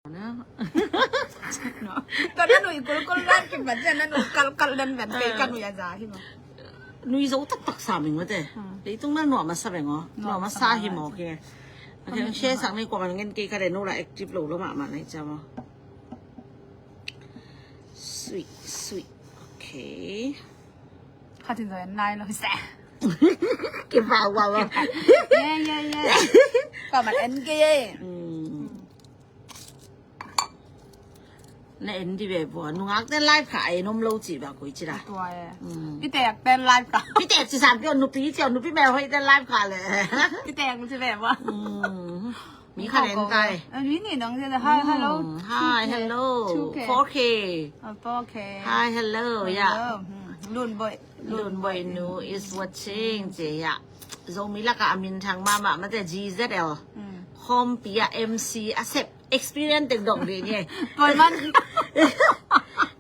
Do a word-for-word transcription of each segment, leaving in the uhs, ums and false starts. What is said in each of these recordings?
Na. No. Tana nui kulkul lan ki ban na nui kalkal dan ban pe ka nui a za hi ma. Nui zo taktak sa ming mate. Hmm. Leitung na nuam a sa beng o. Nuam a sa hi mo ki. Atheng share sak ni ko man ngen ki ka de nu la active lo lo ma ma nai cha mo. Sweet, sweet. Okay. Khatin zo en nai lo hi se. Ki ba wa wa. Yeah, yeah, yeah. Ko man en ki. Hmm. Na en di ve bua. Nungak ten live kha ai nom lo ci ba kui ci la. Tua e. Mm. Pi tek ten live kha. Pi tek ci sam pio nupi ci nupi me hoi ten live kha le. Pi tek ci ve bua. Mm. Mi kha len tai. Mi ni dong ci la. Hi, hello. Hi, hello. Four K. Four K. Hi, hello. Yeah. Lun boy. Lun boy nu is watching ci ya. Zomi laka a min thang mama mate G Z L. Khompi a M C a sep. Experience teng dong di ni. Tuan man.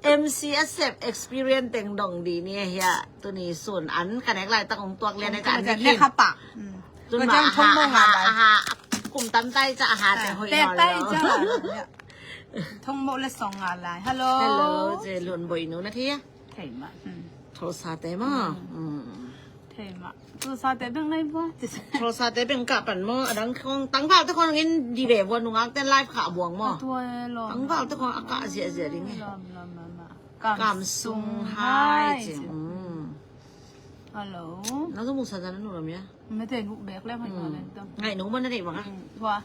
M C a sep experience teng dong di ni hia. Tuni sun an kanek lai takong tuak lian ai kan ne khapa. Tun ma aha, aha, kum tam tai cha aha te hoi no lo. Thong mo le song nga lai. Hello. Hello, je lun boy nu na thia. Thei ma. Thol sa te ma. Thei ma. Tu sa te beng ngai bua. Thol sa te beng ka pan mo. Adang khong tang pau te khong in di ve bua nungak te live kha buang mo. Tang pau te khong aka zia zia ding e. Kam sung hai. Hello. Na zo mu sa zan nu lam ya. Mate nu bek le mai ma le. Ngai nu mo na dei bang a. Tua.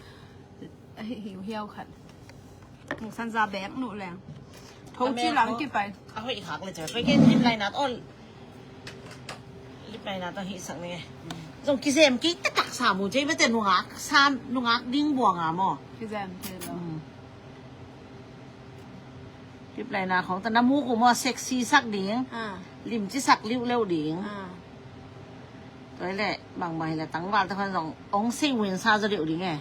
Hi hiu hiau khat. Mu san za bek nu le. Tho ci lang ki pai. A hoi khak le cha. Koi ken lip lai nat ol. Lip lai nat hi sak ne. Zong ki zem ki tak tak sa mu je mate nungak sam nungak ding buang a mo. Ki zem ki lo. Kip lai na khong ta na mu ku mo sexy sak ding. Lim ci sak liu leu ding. Toi le bang bang hi la tang val ta khon zong ong sei win sa zo liu ding e.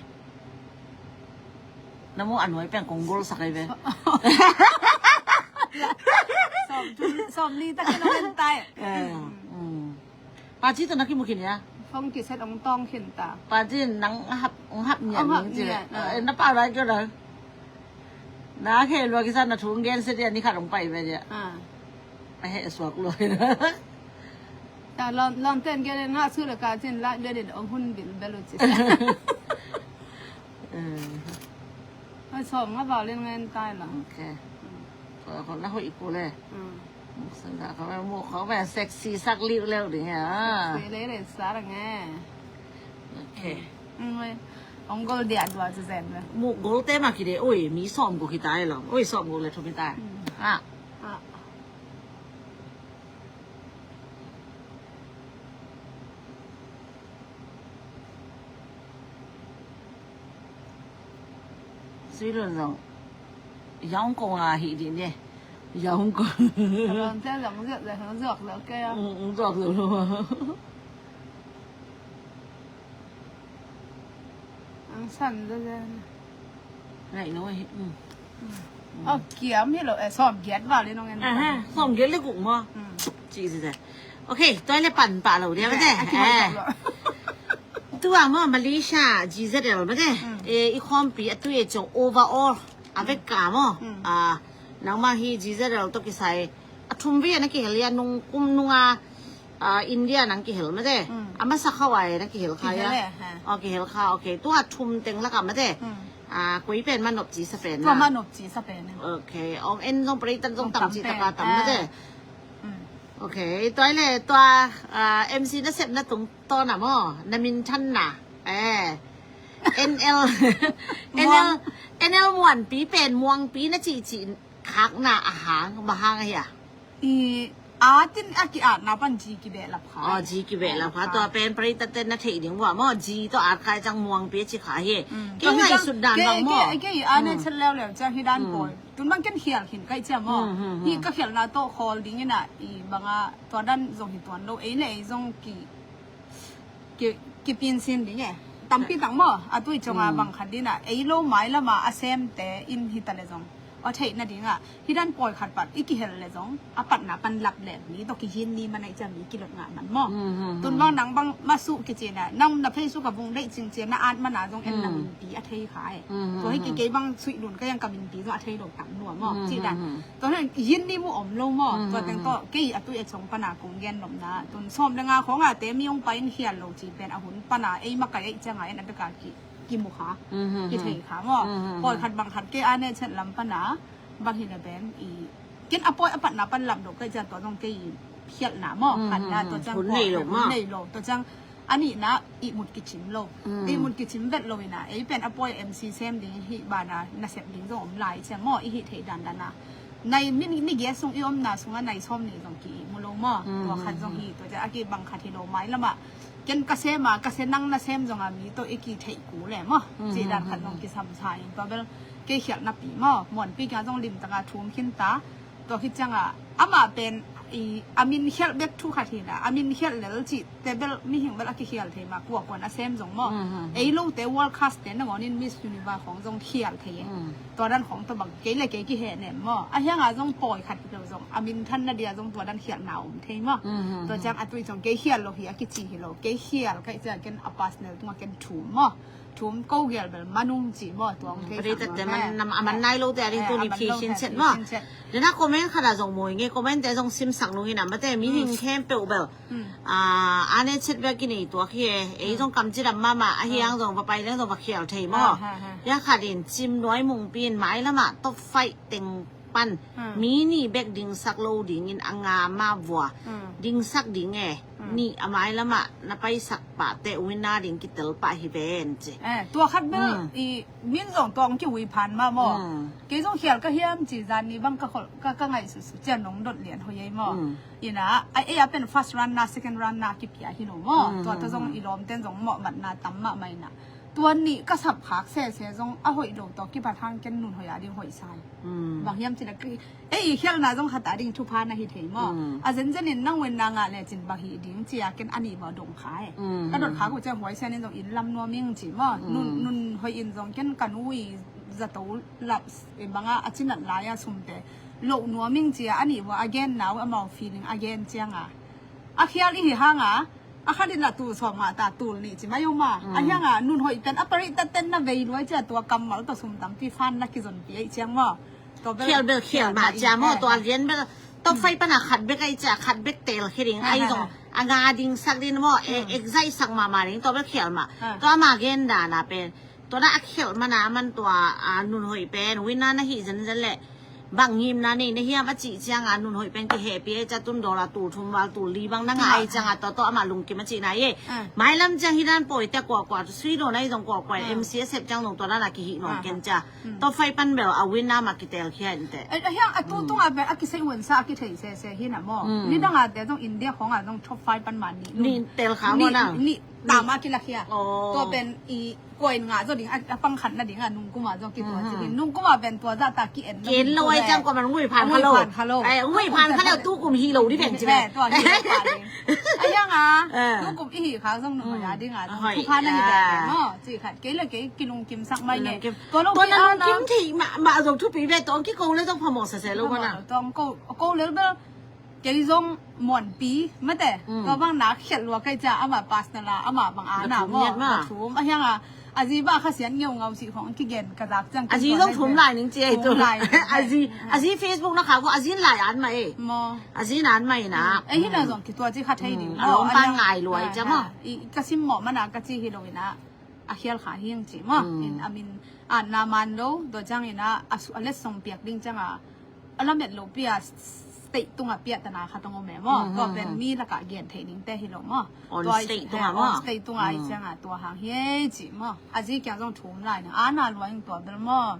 Na mu anoi peng kong gol sak ai ve. Som li ta ken ong tai. Paci to na kimu khin ya. Phong kiset ong tong khin ta. Paci nang hap ong hap nian ning ci le. Na pau lai kyo lai. Na khe lua kisa na thung gen se dia ni khat ong pai ve dia. A he suak lua. Ta lon lon ten gen na su le ka cin la dia dia ong hun bil belu ci. Ai som nga bau len ngen tai la. Okay. Ko ko na hoi ko le. Sangga kau mu kau sexy sak liu leu ding ya. Sexy leu leu sa rang e. Okay. Ong gol dia dua tu zen. Mu gol te ma ki de oi mi som ko kita e lo. Oi som ko le thu kita. Ha. Sui lun zong Yaung Kong a hi di ne. Yaung Kong. Lon te zong zuak le zong zuak le ke ya. Zuak le. Ang san de de. Ngai no hi. Ong kiam hi lo e som giat va le nong en. Som giat le kuk mo. Ci ci de. Okay, toi le pan pa lo dia mate. Tua mo Malaysia G Z L mate. E i khompi a tui e chong overall a vek ka mo. A nang ma hi G Z L to kisai a thum ve na kihel ya nung kum nunga India nang kihel mate. A masa khawai na kihel kha ya. O kihel kha okay. Tua thum teng la ka mate. A koi pen ma nop ci sa pen na. Tua ma nop ci sa pen. Okay, ong en zong preitan zong tam ci ta ka tam mate. Okay, tua le tua M C na sep na tung to na mo na min than na. Eh. N L N L N L muanpi pen muangpi na ci ci khak na a hang ma hang a hia. I atin a ki at na pan ji ki be lap kha. Oh, ji ki be lap kha. Tua pen preitan na thei ding wa mo ji to at khai chang muangpi ci kha hi. Ke ngai sut dan bang mo. Ke i ane chet leu leu chang hi dan poi. Tun bang ken khial khin kai chia maw. Hi ka khialna tawh khawl dingin ah i banga tua dan zong hi tuan lo ei le ei zong ki kipinsin ding e. Tampi tak maw a tui conga bang khat din ah ei lo mai lama a semte in hi ta le zong A theih nadingah hi dan pawi khat pat i kihel le zong a patna pan lap leh mi tawh kihin ni man a i ciang mi kilot ngah man maw. Tun bang nang bang masuh kici na nang na phei suk a vung deih cingcian na at man a zong en na minpi a thei kha e. Tua hi kikei bang suih lun ka yang ka minpi zong a thei lo tam lua maw. Ci dan tua hi yin ni mu om lo maw. Tua teng tawh kei a tui a cong pana kong gen lomna tun sawm le nga khawng a te mi ong pa in hial lo ci pen a hun pana ei makai ei cianga en a beka ki kimu kha, kithei kha maw. Pawi khat bang khat kei a ne chet lam pana bang hi le ben i ken a pawi a patna pan lam lo kai ciang tua zong kei khialhna maw. Khatna tua ciang hun nei lo tua ciang a nihna ihmut kicim lo. Ihmut kicim vet lo ina ei pen a pawi M C sem ding hi bana nasep ding zong om lai ciang maw i hi thei dandan a nai mi ni giat sung i omna sunga nai sawm ni zong ki ihmu lo maw. Tua khat zong hi tua ciang a ki bang khat hi lo mai lama ken ka sem a ka se nang na sem zong a mi tawh i ki theih ku le maw. Ci dan khat zong kisam sa in tua bel kei khialhna pi maw muanpi kia zong limtanga thum khin ta. Tua khit cianga amah pen i a min khialh bek thu khat hi la a min khialh lel cih te bel mihing bel a kikhial thei ma kua kuan a sem zong maw. Ei lo te world class te nangawn in Miss Universe khawng zong khial thei e. Tua dan khawng tua bang kei le kei kihehnem maw a hianga zong pawi khat lo zong a min than na dia zong tua dan khialhna om thei maw. Tua ciang a tui zong kei khial lo hi a kici hi lo kei khial kai ciang ken a personal tunga ken thum maw. Thum ko gel bel manung ci maw tua hong thei. Pari tat te man nam a man nai lo te a ding tuni phi khin chet maw. Dena comment khat a zong mui nge comment te zong simsak nung in a mate mi hing khempeuh bel a ne chet bek kinei tuak hi e ei zong kam cidam mama a hiang zong va pai leng zong va khial thei maw. Hiang khat in cim nuai mungpi in mai lama top five teng pan mi nih bek dingsak lo dingin a nga ma vua dingsak ding e. Nih a mai lama na paisak pah te uina ding kitel pah hi ven ci. Tua khat bel i min zong tuang ki ui phan ma maw. Kei zong khial ka hiam ci zan ni bang ka khol ka ka ngai su su cian nong dot lian hoi ei maw. Ina a ei a pen first run na second run na kipia hi lo maw. Tua ta zong i lawm ten zong mawh mat na tam mah mai na. Tua nih ka sap khak sese zong a hoih lo tawh kipat hang ken nun hoih a ding hoih sai. Bang hiam ci na ei i khialhna zong khat a ding thupha na hi thei maw. A zenzen in nang wen na ngah le cin bang hi ding ci a ken a nih maw dong kha e. Ka dot khak uh ciang huai sian in zong in lam nuam ing ci maw. Nun nun hoih in zong ken ka nu i zato lap banga a cinat lai a sumte loh nuam ing ci a a nih maw a gen nau amau feeling a gen cianga a khial i hi hanga a khat in la tul sawm ngah ta tul nih ci mai om a a hianga nun hoih ten a pari ta ten na vei luai cia tua kammal tua sum tampi fan na kizonpi ei ciang maw. Khial bel khial mah cia maw tua lian bel top five pana khat bek ei cia khat bek tel khe ding ei zong a nga ding sak din maw exact sak mah mah ding tua bel khial mah tua ma gen dana pen. Tua na a khialh mana man tua a nun hoih pen wina na hi zenzen le bang ngimna nei na hiam a cih cianga nun hoih pen kihehpi e ca tun dola tul thum val tul li bang na ngai cianga tua tawh amah lungkim a cihna e. Mailam ciang hi dan pawi te kuakua sui lo na hi zong kuakua M C a sep ciang zong tua na na kihih nuam ken ca. Top five pan bel a wina ma kitel khia in te. A hiang a tu tunga pen a kisei wunsa a kithei sese hi na maw. Ni danga te zong India khonga zong top five pan ma ni tel kha maw na. Ni tama kilakhia tua pen i Kua in ngah zaw ding a pang khat na ding a nungkuma zaw kitua ci ding nungkuma pen tua zah ta ki en lo. Ki en lo ai cang kua man ngui phan kha lo. Ngui phan kha lo. Ai ngui phan kha lo tu kum hi lo di pen ci pen. Tua hi lo pa ding. Ai yang a tu kum i hi kha zong nung ya ding a zong tu phan na hi pen mo ci khat kei le kei ki lungkim sak mai nge. Tua lo ki a na kim thei ma ma zong thupi ve tong ki ko le zong phamawh sese lo ko na. Tong ko ko le bel. Kei zong muanpi mate tua bang nak khiat lua kai cia ama personal a ama bang a na maw a thum a hiang a a zi ba kha sian ngeu ngau si khong kigen ka zak ciang a zi zong thum lai ning cia i tu a zi a zi Facebook na kha ko a zi lai an mai maw a zi nan mai na ei hi na zong ki tua ci kha thei ding a lom pa ngai lua i cia maw i ka sim maw mana ka ci hi lo ina a khial kha hiang ci maw in a min a na man lo do ciang ina a su a let song piak ding ciang a a lamet lo pia state tunga pia tana kha tong ome maw tua pen mi laka gen thei ning te hi lo maw tua state tunga maw state tunga i changa tua hang hi ci maw a zi kya zong thum lai na ana luang tua bel maw.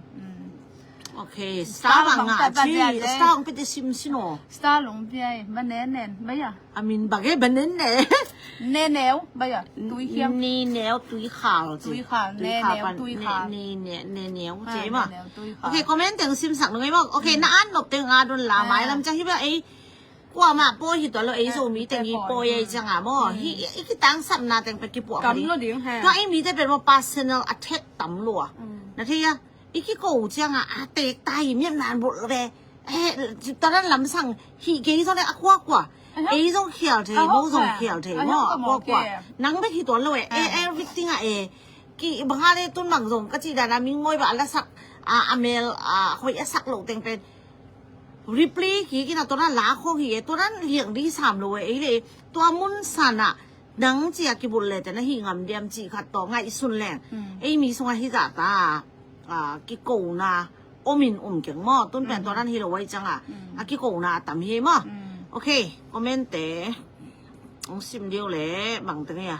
Okay, star bang nga chi star bang pete sim sino star long pia ba nen nen ba ya. A min bang e ba nen ne. Ne neu ba ya tui khiang. Ni neu tui khal. Tui khal ne neu tui khal. Ni ne ne neu che ma. Okay, comment teng sim sak ngai ma. Okay, na an nop teng a don la mai lam cha hi ba ei. Kua ma po hi to lo ei zo mi teng hi po ei chang a mo. Hi i ki tang sam na teng pe ki po. Kam lo ding he. Tua ei mi te pe mo personal attack tam lo a. Na thei a. I kiko ciangah a teek ta hi miam nan bulh ve. Eh, tua dan lamsang hih kei zong le a kuakua. Ei zong khial thei, mo zong khial thei maw, a kuakua. Nang bek hi tuan lo e, eh, everything ah e. Ki bang hale tun bang zong ka cih dan a mingmawi bah a lasak, a, a mel, a, hoih a sak lo teng pen. Reply kik in a tua dan la khong hi e, tua dan liang di sam lo e, ei le. Tua mun san ah nang cia kibulh le te na hi ngam diam cih khat tawh ngaihsun leng. Ei mi sungah hi zah ta, a, kikona om in um keng maw, tun pen tua dan hi lo ai cang a. A kikona a tam hi maw. Ok, comment te. Ong sim diu le bang te ngai a.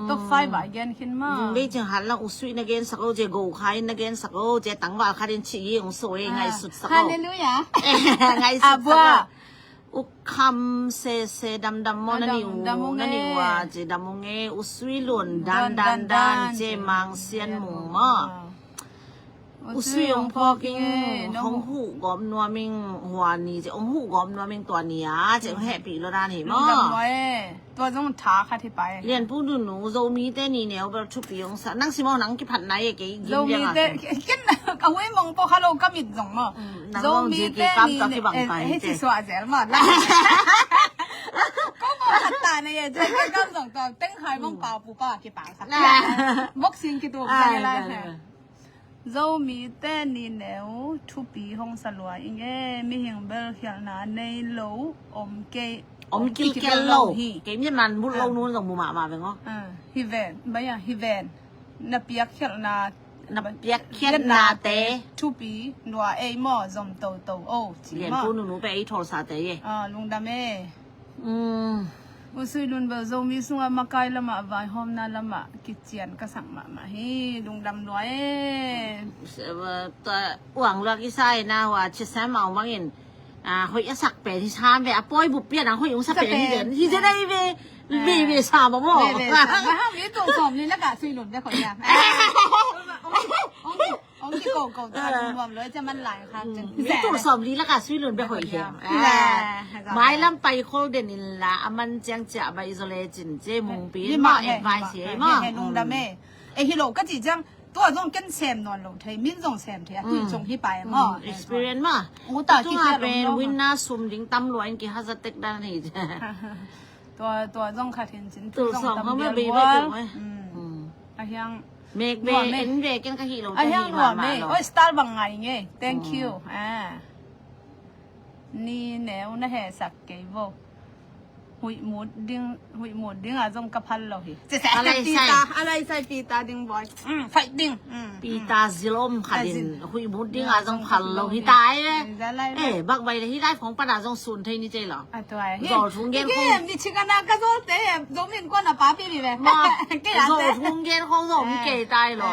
Top five ah gen khin maw. Bei cing hat lang usui na gen sak o, je go khai na gen sak o, je tangval khat in ci ong so e, ngai sut sak o. Hallelujah. Ngai sut sak o. Ukham se se dam dam mo na ni u, na ni u a, je dam ong e, usui lun dan dan dan, je mang sian mung mo. Usui ong phawk ing, hong huh gawp nuam ing, hua ni, je ong huh gawp nuam ing tua ni a, je ong hehpih lo dan hi maw. Tua zong tha khat hi pai. Lianpu Nunu, Zomite ni neu bel thupi ong sa. Nang si maw, nang kiphat nai e, kei gim liang a. Zomite, ken ka hui mong po kha lo ka mit zong maw. Zomite ni neu, eh, hei ci suah zel maw. Ko maw khat ta na e, je ka gam zong tua teng khai mong pau pu pa kipau sa. Boxing kitu zel la. Zomite ni neu thupi hong sa lua ing e, mihing bel khialhna nei lo om kei, om kilkel lo hi. Kei mian man bul lo nun zong mu mahmah veng aw. Hi ven, baya, hi ven. Na piak khialhna, na piak khialhnate thupi lua ei maw, zom toto o, ci maw. Lianpu Nunu pe ei tholsate ye. Lungdam e. Usui lun bel Zomi sungah makai lamah vaihawmna lamah kician ka sak mahmah hi, lungdam lua e. Uang lua kisa ina hua chisam au mangin, hoih a sak pen hi sam ve, a pawi bup pian ang hoih ung sa pen hi den hi den ai ve. Ve ve sa ma mo. Ve ve sa ma ha, mi tung som ni la ka sui lun ve khoi ya. Ong ki koko ta nuam loi ca man lai khak ceng. Mi tul sawm li laka sui lun bek hoih hiam. Mailam pai khol den in la a man ciang cia bai zo le cin ce mungpi in maw advice hi maw. Lungdam e. E hi lo ka ci ciang tua zong ken sem nawn lo thei, min zong sem thei a, tui zong hi pai maw. Experience maw. Uta ki pen win na sum ding tam lua in ki haza tek dan hi. Tua, tua zong khat hin cin, tul zong tam bial bual. A hiang mek ve, en ve, ken ka hi lo, a hiang nuam e. Oi, style bang ngai nge. Thank you. Ni neu na he sak kei vo. Huih mut ding, huih mut ding a zong ka phal lo hi. Alai sai pita, alai sai pita ding boy. Fight ding. Pita zilom khat in huih mut ding a zong phal lo hi ta e. Eh, bak bai le hi life khong pana zong sun thei ni cei lo. Zol thung gen khong. Mi chingana ka zol te, zol min kona papi mi ve. Zol thung gen khong zong kei tai lo.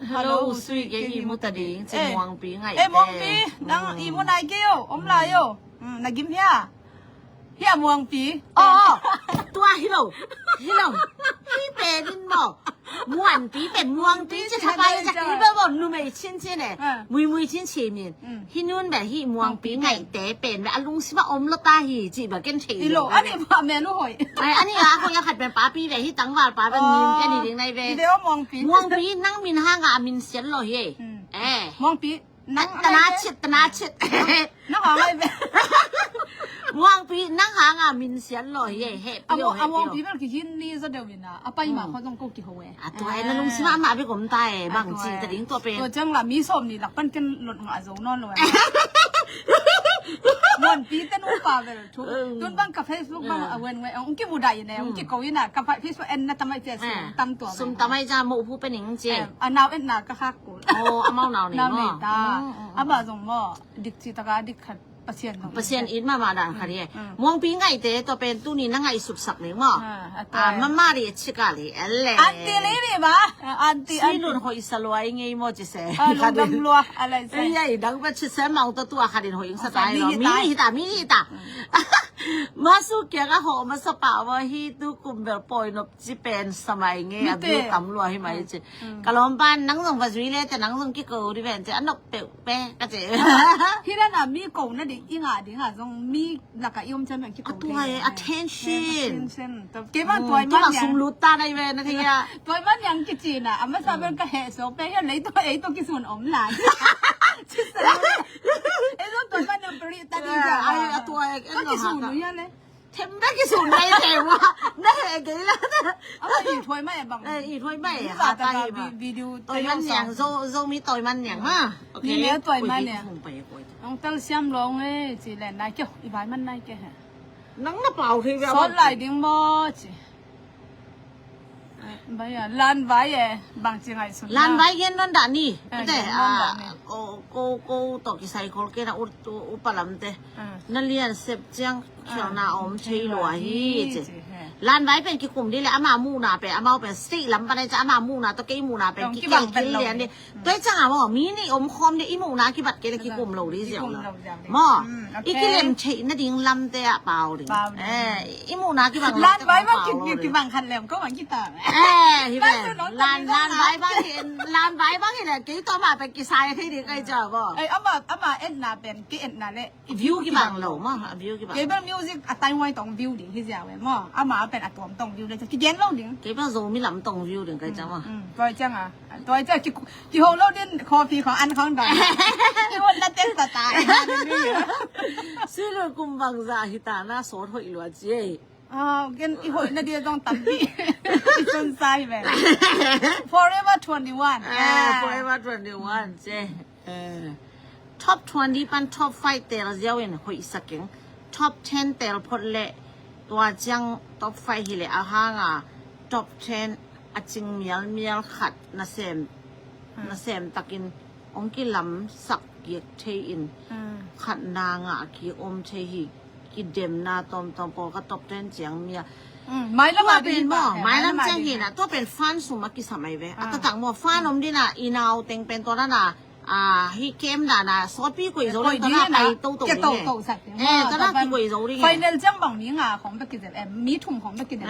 Hello, usui ke i mu ta ding, ci muangpi ngai te. Eh, muangpi, nang i mu nai ke yo, om lai yo. Na gim hia. Hia muangpi. Oh, tua hi lo. Hi lo. Hi pe din mo. Muanpi pen muangpi ci thapai cak hi ba bo numei cin cin e. Muimui cin ci min. Hi nun ba hi muangpi ngai te pen ba a lungsim a om lo ta hi ci ba ken thei lo. Ani ma men u hoi. Ai, ani a hoi a khat ba papi ba hi tangval pa ba nin ken hi ding nai ba. Muangpi nang min hanga min sian lo hi. Eh. Muangpi Nang tana chit, tana chit. Nang hang ai ve. Muangpi nang hanga min sian lo hi e, he pi lo, he pi lo. Muangpi bel ki hin ni zo deu ina. A pai ma kho zong ko ki ho e. A tua e, na lungsim a ma bek om ta e, bang ci ta ding tua pen. Tua ciang la mi som ni lak pan ken lot nga zo non lo e. Muangpi ten upa bel thu. Tun bang ka Facebook bang a wen wen ong ki bu dai ne, ong ki ko ina ka Facebook en na tamai Facebook tam tua. Sum tamai ja mo pu pen ing ci. A nau en na ka hak. Oh, amau nau nei maw. Ama zong maw, dik ci taka dik khat Pasian zong. Pasian it mama dan khat hi. Muangpi ngaite tua pen tuni na ngaihsutsak nei maw. Mama ri chika li ele. Anti li mi ba. Anti, anti. Silun hoih sa luai ngei maw ci se. Lungdam lua alai se. Ei, ei, dang pa ci se mau tua tua khat in hoih sa tai lo. Mi hita, mi hita. Masu kiang a hawh masa pah va hi, tu kum bel pawi nop ci pen sa mai nge, a view tam lua hi mai ci. Ka lawmpa in nang zong va zui le te, nang zong kiko di ven ci, a nop peuh pe ka ci. Hi dan a mi ko na ding i ngah ding a zong mi lak a i om ciang bang kiko. A tuai, attention. Kei bang tuai man niang. Sum lut ta na i ve na thei a. Tuai man niang kici na, a masa bel ka heh suak pe hi a, lei tua ei tua kisun om lai. Ei tua tuai man niang peri ta ding. Ai, a tuai, ka kisun nu ya le. Them bek i sun mai te wa. Na he gei la. Ama i thuai mai bang. Eh, i thuai mai. Ha ta hi ba. Video tuai man niang, Zo, Zomi tuai man niang ha. Okay. Ni ne tuai man niang. Nong tal siam long e, ci len nai ke, i vai man nai ke he. Nang na pau thei ve. Sot lai ding mo ci. Bai a, lan vai e, bang ci ngai sun. Lan vai gen non da ni. Te a, ko, ko, ko to ki sai kol ke na ut, u palam te. Na lian sep ciang khialna om thei lua hi ci. Lan vai pen kikum di le ama muhna pen, ama pen state lam pan ai ca ama muhna to kei muhna pen ki kei kil lian di. Tua i cang a maw, mi nih om khawm di i muhna kibat kei le kikum lo di ziau lo. Maw, i kilem theih nading lamte ah pau ding. Eh, i muhna kibang lo. Lan vai bang kibang khat lem ko bang kita. Eh, hi pen. Lan, lan vai bang hi, lan vai bang hi le kei tawh mah pen kisai thei ding kai ca maw. Ama, ama etna pen kei etna le view kibang lo maw, a view kibang. Kei bel music a Taiwan tong view ding hi ziau e maw. Ama pen a tuam tong view le kigen lo ding. Kei bel Zomi lam tong view ding kai ca maw. Tua ciang a, tua ciang ki, kiho lo din coffee khong an khong dong. Kiho na tek ta ta. Sui lo kum bang za hi ta na sot hoih lua ci e. Ah, gen i hoih na dia dong tampi. I sun sai ve. Forever twenty-one. Ah, Forever twenty-one ci e. Top twenty pan top five tel ziau in hoih sak ing. Top ten tel phot le tua ciang top five hi le a hang a top ten a cing mialmial khat na sem, na sem takin ong kilamsak kik thei in khat na ngah kik om thei hi. Kidemna tawmtawm pawl ka top ten ciang mi a. Mailam a pen maw, mailam ciang hi na, tua pen fan sum a kisam ai ve. A taktak maw, fan om dina i nau teng pen tua na na. Ah, hi kem dana sawtpi koi zo ding, tana pai to to ding e. Eh, tana ki koi zo ding e. Final ciang bang mi nga khong bek kizem, eh, mi thum khong bek kizem.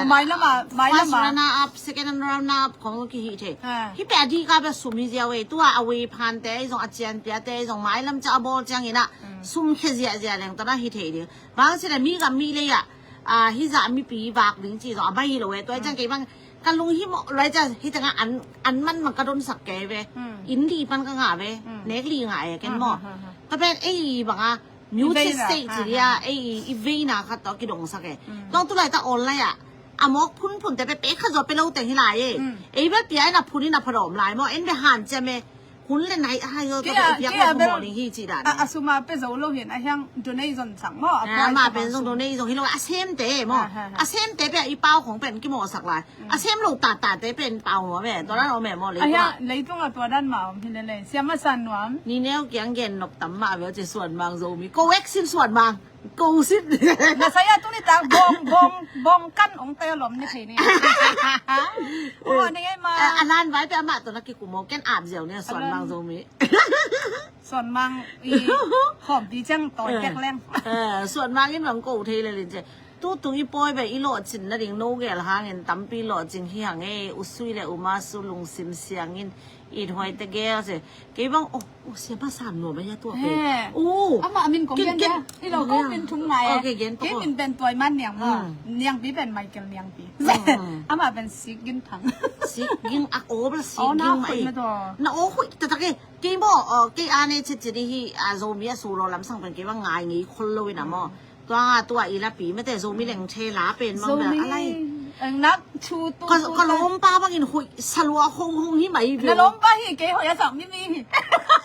Mai lama, mai lama. First runner up, second runner up khong ki hi the. Hi pe a di ka bek sum hi ziau e. Tua a wei phan te zong, a cian pia te zong, mai lam ca a bawl ciang ina sum khe zia zia leng tana hi thei ding. Bang sina mi gam mi le ya. Ah, hi za mipi vak ding ci zong a bai lo e. Tua ciang kei bang ka lung hi mawh luai ca hi tengah an, an man mang ka donsak kei ve. Inn li pan ka ngah ve. Nek li ngah e ken maw. Tua pen ei bangah music stage ci dia ei i veina khat tawh kidongsak e. Tawng tu lai ta online ah a mawk phunphun te pe pe kha zaw pe lo teng hi lai e. Ei bel pia in a phun in a phadawm lai maw. En bia han ciam e. Hun le nai a hai zo to pe i piak le pumawh ding hi ci dan. A suma pe zo lo hin a hiang donation sang maw. A pen zong donation hi lo a sem te maw. A sem te pe i pau khong pen kimawhsak lai. A sem lo tata te pen pau maw ve. Tua dan om e maw leitung a. Leitung a tua dan ma om hi le le. Siam a san nuam. Ni neu kiang gen nok tam mah ve ci Suan Mang Zomi. Covaxin Suan Mang. Ko sit. Na saya tu ni ta bong bong bong kan ong te lom ni thei ni. Ua ni ngai ma. A lan vai pe ama to na kikum o ken ap ziau ni Suan Mang Zomi. Suan Mang i khom ti ciang to tek leng. Suan Mang in bang ko thei le lin ce. Tu tung i poi be i lo cin na ding no gel hangin tampi lo cin hi hang e usui le uma su lungsim siangin i hoi te gel ce. Kei bang oh. Oh, siapa san nuam a ya tua pe. Oh, ama min kong gen dia. Ilo ko min thum ngai. Okay, gen pa ko. Kei min pen Tuai Man Niang ma. Niang pi pen Michael Niang pi. Ama pen Sik Gin Thang. Sik Gin a o bel Sik Gin ma e. Na o hui ta ta ke. Kei mo, kei ane chet chet hi a Zomi a su lo lam sang pen kei bang ngai ngei khol lo ina mo. Tua nga tua i lapi mate Zomi leng the la pen mang bel a lai. Nak chu tu ka lawmpa bangin hui salua hong hong hi mai. Na lawmpa hi kei hui a sang mi mi hi.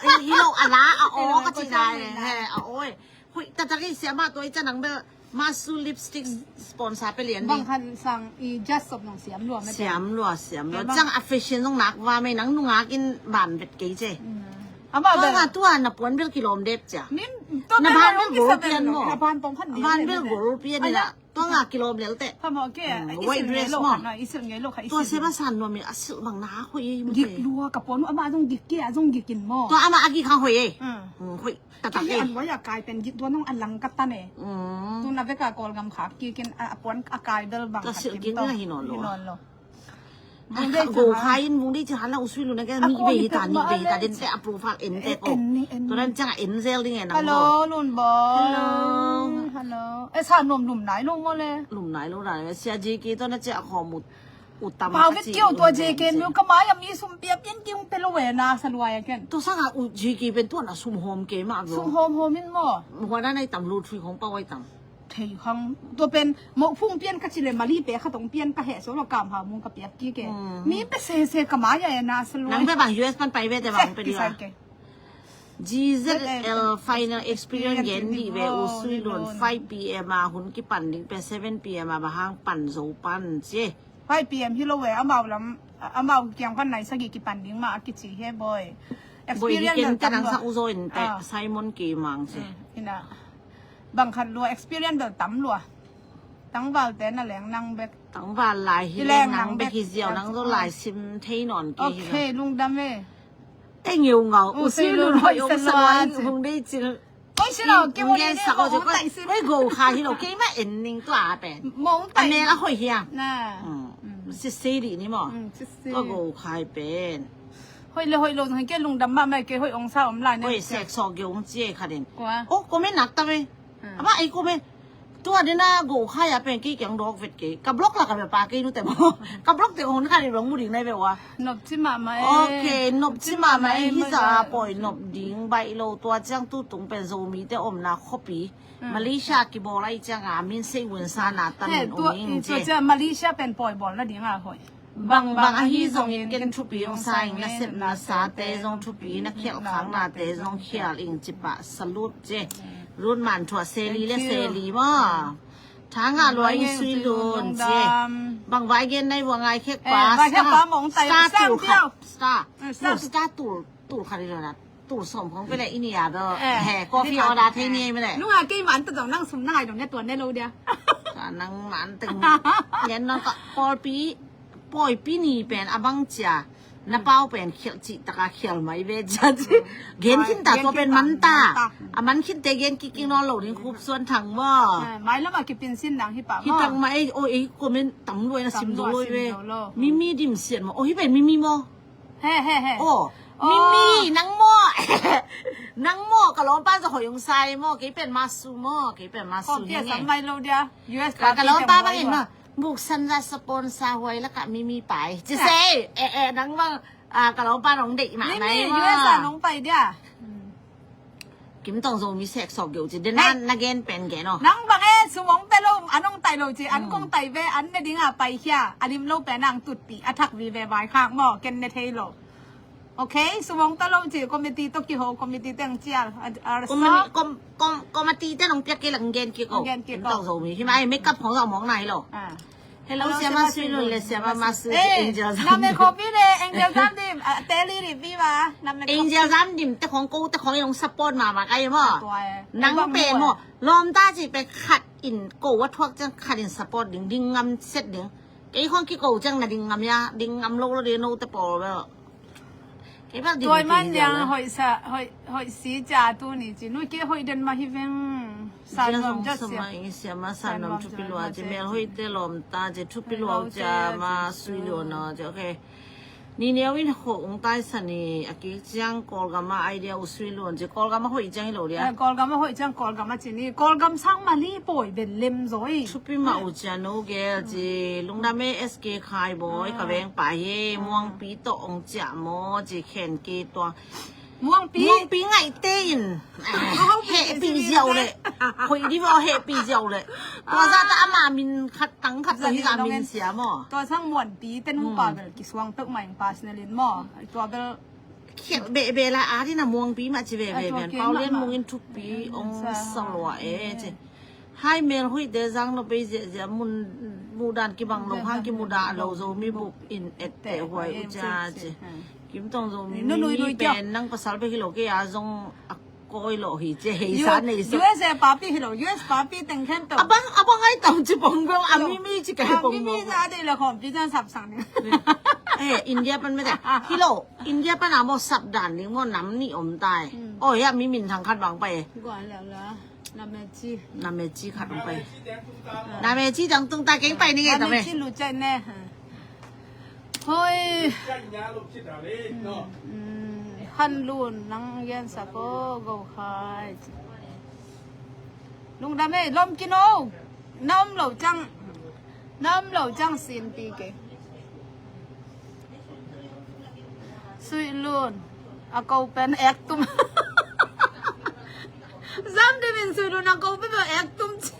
I lo a la a o ka ci dai he a oi. Hui ta ta kei siama tua i ca nang bel Masu lipstick sponsor pe lian. Bang han sang i just sop nong siam lua mate. Siam lua siam lua. Cang a fashion nong nak va mai nang nungak in ban vet kei ce. Ama bel tua na puan bel kilawm dep cia. Min Na ban bel gol pian maw? Na ban tawng khat ni. Ban bel gol pian ni la. Tua nga kilawm lel teh. Pha maw ke. White dress maw? Tua seba san nuam in a silh bang na hoih ei maw. Gik lua ka puan uh, amah zong gik ke, a zong gik in maw? Tua amah a gik hang hoih ei. Hoih taktak ei. An wai a kai pen gik tua nong a lang ka tan ei. Tu na vek a Kawlgam khak kikin a puan a kai bel bang. Tua silh gik na hi nawn lo. Go khai in vung dei ci hala usui lu na ke mi be hi ta ni be hi ta den te a profile en te ko. Tua dan ciang a en zel ding e nang. Hello, Lun Boy. Hello. Hello. E sa nuam lum nai lo maw le. Lum nai lo dan sia J K tua na cia a khawm ut. Ut tam. Pau vit kiau tua J K miu ka mai a mi sum pia pian kiung pe lo we na sa luai a ken. Tua sang a u J K pen tua na sum hawm ke ma lo. Sum hawm hawm in maw. Hua na nai tam lu thui khong pau ai tam. Thei khang tua pen moh phung pian ka ci le mali pe kha tong pian ka heh so lo kam ha mung ka piak ki ke. Mi pe se se ka mai a e na sa lo. Nang pe bang U S pan pai ve te bang pe di la. G Z L final experience gen di ve usui lun five P M a hun kipan ding pe seven P M a bahang pan zo pan ci. Five P M hi lo ve amau lam amau kiang pan nai sagi kipan ding ma a kici he boy. Boy di ken te nang sak uzo in te Simon ki mang ci. Ina. Bang khat lua experience bel tam lua. Tangval te na leng nang bek. Tangval lai hi leng nang bek hi ziau nang zo lai sim thei nawn ke hi. Okay, lungdam e. Te ngeu ngau u si lun hoi ong sa lua hung dei cil. Oi si lo ke mo le sa ko ko. Oi go kha hi lo ke ma en ning tua pen. Mo tai. Ame la hoi hiam. Na. Si si di ni mo. Ko go khai pen. Hoi le hoi lo ke lungdam ma mai ke hoi ong sa om lai ne. Oi sek so ge ong cie kha den. O ko me nak ta me. Ama ei ko me. Tua dena go khai a pen ki kiang dok vet ke. Ka block la ka be pa ke nu te mo. Ka block te hon khai long mu ding nai be wa. Nop ci ma ma e. Okay, nop ci ma ma e hi za poi nop ding bai lo tua ciang tu tung pen Zomi te om na khopi. Malaysia ki bol ai ciang a min sei wun sa na ta min ong ing ce. Malaysia pen poi bol na ding a hoi. Bang bang ahi zongin ken thupi ong sa ing nasep nasate zong thupi na khialh khak nate zong khial ing ci pah salute ce. Run man thuah seli le seli maw. Tha ngah lua ing sui lun ce. Bang vai gen nai vua ngai khek pa star tul khat star. Star tul tul khat i lo na. Tul som khong pe le i ni a do. He coffee order thei ni me le. Nunga kei man ta dong nang sum nai dong ne tua ne lo dia. Nang man teng. Ngen nong ka pawlpi pawlpi ni pen a bang cia. Na pau pen khial ci taka khial mai ve cia ci. Gen khin ta tua pen man ta. A man khin te gen kiking no lo ding khup suan thang mo. Mai lama kipin sin nang hi pa mo. Hi tang ma ei o ei comment tam luai na sim do luai ve. Mimi dim sian mo. O hi pen mimi mo. He he he. Oh, Mimi, nang maw. Nang maw ka lawmpa zo hoi ong sai maw. Kei pen masu maw. Kei pen masu ni nge. Ka lawmpa bangin maw. Buk san za sponsor huai la ka Mimi pai. Ci sei. Eh eh nang maw. Ka lawmpa nong deih mah nai maw. Mimi U S a nong pai dia. Kim Tong Zomi sek sok geu ci. Den na gen pen gen o. Nang bang e sumong pe lo anong tai lo ci an kong tai ve an ne ding a pai hia a lim lo pe nang tut pi a thak vi ve vai khak mo ken ne thei lo. Okay, sumong ta lo ci committee to ki ho committee teng cial. Committee te nong piak ke lang gen ki ko. Kim Tong Zomi hi mai makeup hong lo mong nai lo. Hello, Siama Sui Lun le Siama Masu, Angel Zam. Na me copy le Angel Zam Dim, Teli Ri Viva. Angel Zam Dim te khong ko te khong i nong support mama kai mo. Nang pe mo. Lom ta ci pe khat in ko wa thuak ciang khat in support ding ding ngam set ding. Kei khong ki ko ciang na ding ngam ya, ding ngam lo lo de no te pawl ve. Tuai man liang hoih sa hoih si ca tu ni ci nui ke hoih den ma hi veng. San nuam ja sia ma in sia ma san nuam thupi lua ci mel hoih te lom ta ci thupi lua ca ma sui lua na ci okay. Ni neu in ho ung tai sa ni a ki ciang Kawlgam a idea u sui lua ci Kawlgam a hoih ciang hi lo dia. Kawlgam a hoih ciang Kawlgam a ci ni Kawlgam sang ma li poi ben lem zoi. Thupi ma u cia no gel ci lungdam e S K Khai Boy ka veng pa hi muangpi tawh ong ciah maw ci khen ke tua. Muangpi ngaihte in hehpih ziau le. Hoih di maw hehpih ziau le. Tua zah ta ama min khat tang khat tua hi zah min sia maw. Tua sang muanpi te nupa bel kisuang peuh mai personal in maw. Tua bel khialh behbeh la a dina muangpi mah ci veve pian pau lian mungin thupi ong sa lua e ci. Hai mel hoih te zang no pei ziahziah mun muhdan kibang lo hang kimudah lo Zomi bup in etteh huai uh cia ci. Kim Tong Zomi mi pen nang pasal pek hi lo kei a zong a Koi lo hi ci, hei sa nei sa. U S A papi hi lo, U S papi teng khempeuh. Abang, abang ai tau ci pong bel, a mimi ci kai pong bel. Mimi za dei la khom pi zan sap sang ni. Eh, India pan mete. Hi lo, India pan a mo sap dan ni mo nam ni om tai. Hmm. Oh, ya mi minthang khat bang pai. Gua la la. Nameci. Nameci khat bang pai. Nameci dang tung ta keng pai ni ngai ta me. Nameci lu cai ne. Hoi. Khan lun nang gensak o go khai. Lungdam ei, lom kin o. Na om lo cang. Na om lo cang sin pi ke. Sui lun. A ko pen ek tum. Zam de min sui lun a ko pen ek tum ci.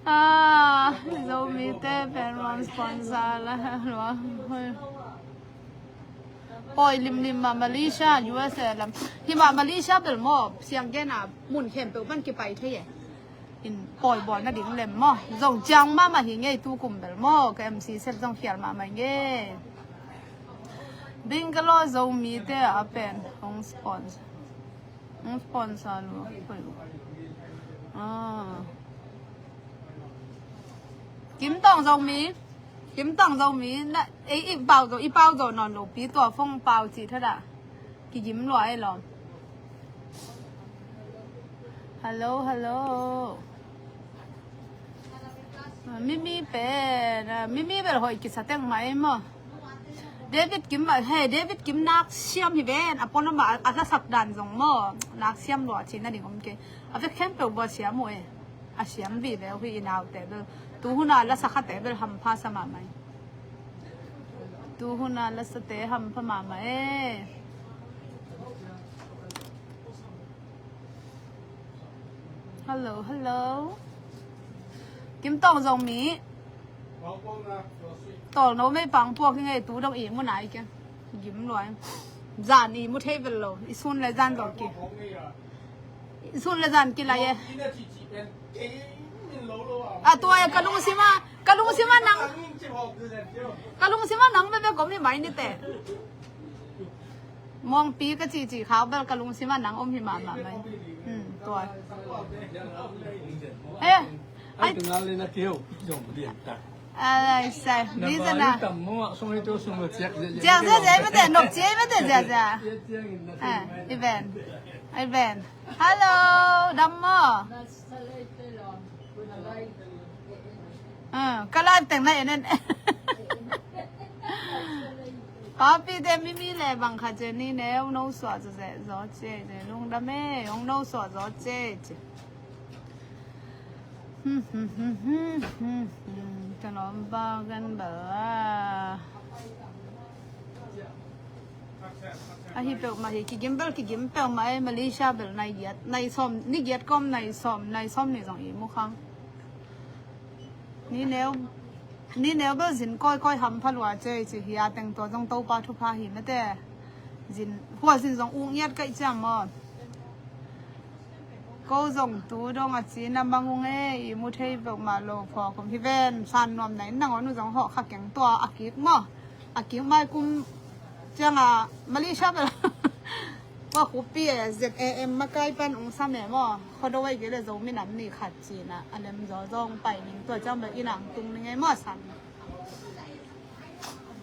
Ah, Zomi te pen rom sponsor la lua. Hoi. Poi limlim ma Malaysia, U S A lam. Hi ma Malaysia bel mo, siang gen a mun khempeuh pan kipai thei e. In poi bawl na ding lem mo. Zong ciang mama hi ngei tu kum bel mo, ka M C set zong khial mama ngei. Bingkalo Zomi te a pen hong sponsor. Hong sponsor lo. Ah. Kim Tong Zomi. Kim Tong Zomi. Na, ei, i pau zo, i pau zo non lo pi tua fong pau ci thada. Ki gim lua ei lo. Hello, hello. Mimi pen, Mimi bel hoi kisa teng mai mo. David Kim ma, he, David Kim nak siam hi ven, a pon ma, a la sak dan zong mo. Nak siam lua ci na ding om ke. A vek khempeuh bua siam uh e. A siam vive uh hi i naute bel. Tu hun a la sak khate bel hampha sa mahmah e. Tu hun a la sate hampha mahmah e. Hello, hello. Kim Tong Zomi. Tol no mei pang puak hi ngei tu dong i mu nai ke. Gim luai. Zan i mu thei vel lo. I sun le zan dong ki. I sun le zan ki lai e. A tua e ka lungsima, ka lungsima nang. Ka lungsima nang bebe gom hi mai ni te. Mongpi ka cici khau bel ka lungsima nang om hi mahmah mai. Hmm, tua. Eh, ai. Ai, sai. Ni zana. Ziak ziak ziak mete, nop ziak mete ziak ziak. Eh, Iven. Iven. Hello, dam mo. Ah, ka live teng na en en. Papi te Mimi le bang kha ce ni ne, ong no sua zo ze zo ce ce, lungdam e, ong no sua zo ce ce. Ka lom ba gan ba. Ahi peuhmah hi, kigim bel kigim peuhmah e, Malaysia bel nai giat, nai sawm, ni giat kawm, nai sawm, nai sawm ni zong i mu khang. Ni neu, ni neu bel zin kawikawi hampha lua cei ci hi a, teng tua zong Topa thupha hi mete. Zin, hua zin zong ung iat kaih ciam maw. Ko zong tu dong a ci na mang ung e, i mu thei peuhmah lo phawk om hi ven, san nuam na in nangawn uh zong hawh kha keng tua a kik maw. A kik mai kum ciangah Malaysia bel. Ua khupi e, Z A M makai pan ung sam e maw. Khuado ai kei le Zomi nam ni khat ci na, a lem zaw zong pai ning tua ciang bel i nang tung ning e maw san.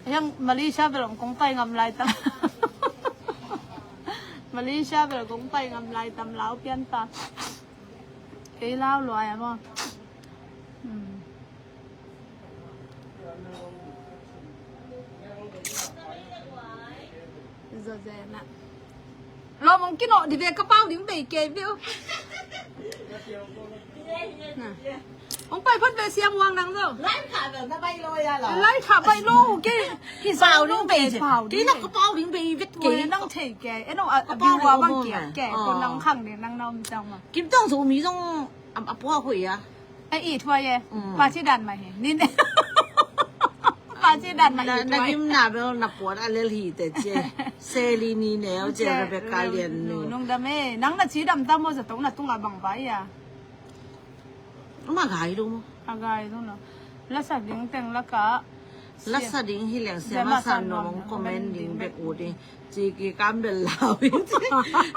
Hiang Malaysia bel ong kong pai ngam lai tam. Malaysia bel kong pai ngam lai tam lau pian ta. Kei lau luai a maw. Hmm. Zo ze na. Lo mong kino di ve ka pau ding bei kei viu. Na. Ong pai phot ve siam wang nang zo. Lai kha ve na bai lo ya lo. Lai kha bai lo ke. Ki pau ding bei. Pau ding. Ki na ka pau ding bei vet ke. Nang thei ke. Eno a pau wa wang ke. Ke. Ko nang khang ni nang nom chang ma. Kim Tong Zomi zong a pua hui a. Ai i thua ye. Paci dan mai he. Nin. Paci dan mai i thua. Na gim na bel na puan a lel hi te cie. Seli ni neu cie Rebecca Lian nu. Nung dam e. Nang na ci dam tam mo za tong na tung a bang vai a. Ma gai lu mo. A gai lu no. La sa ding teng la ka. Lasa ding hi leng siama san nuam hong comment ding bek ut ding. J K Kam bel lau in.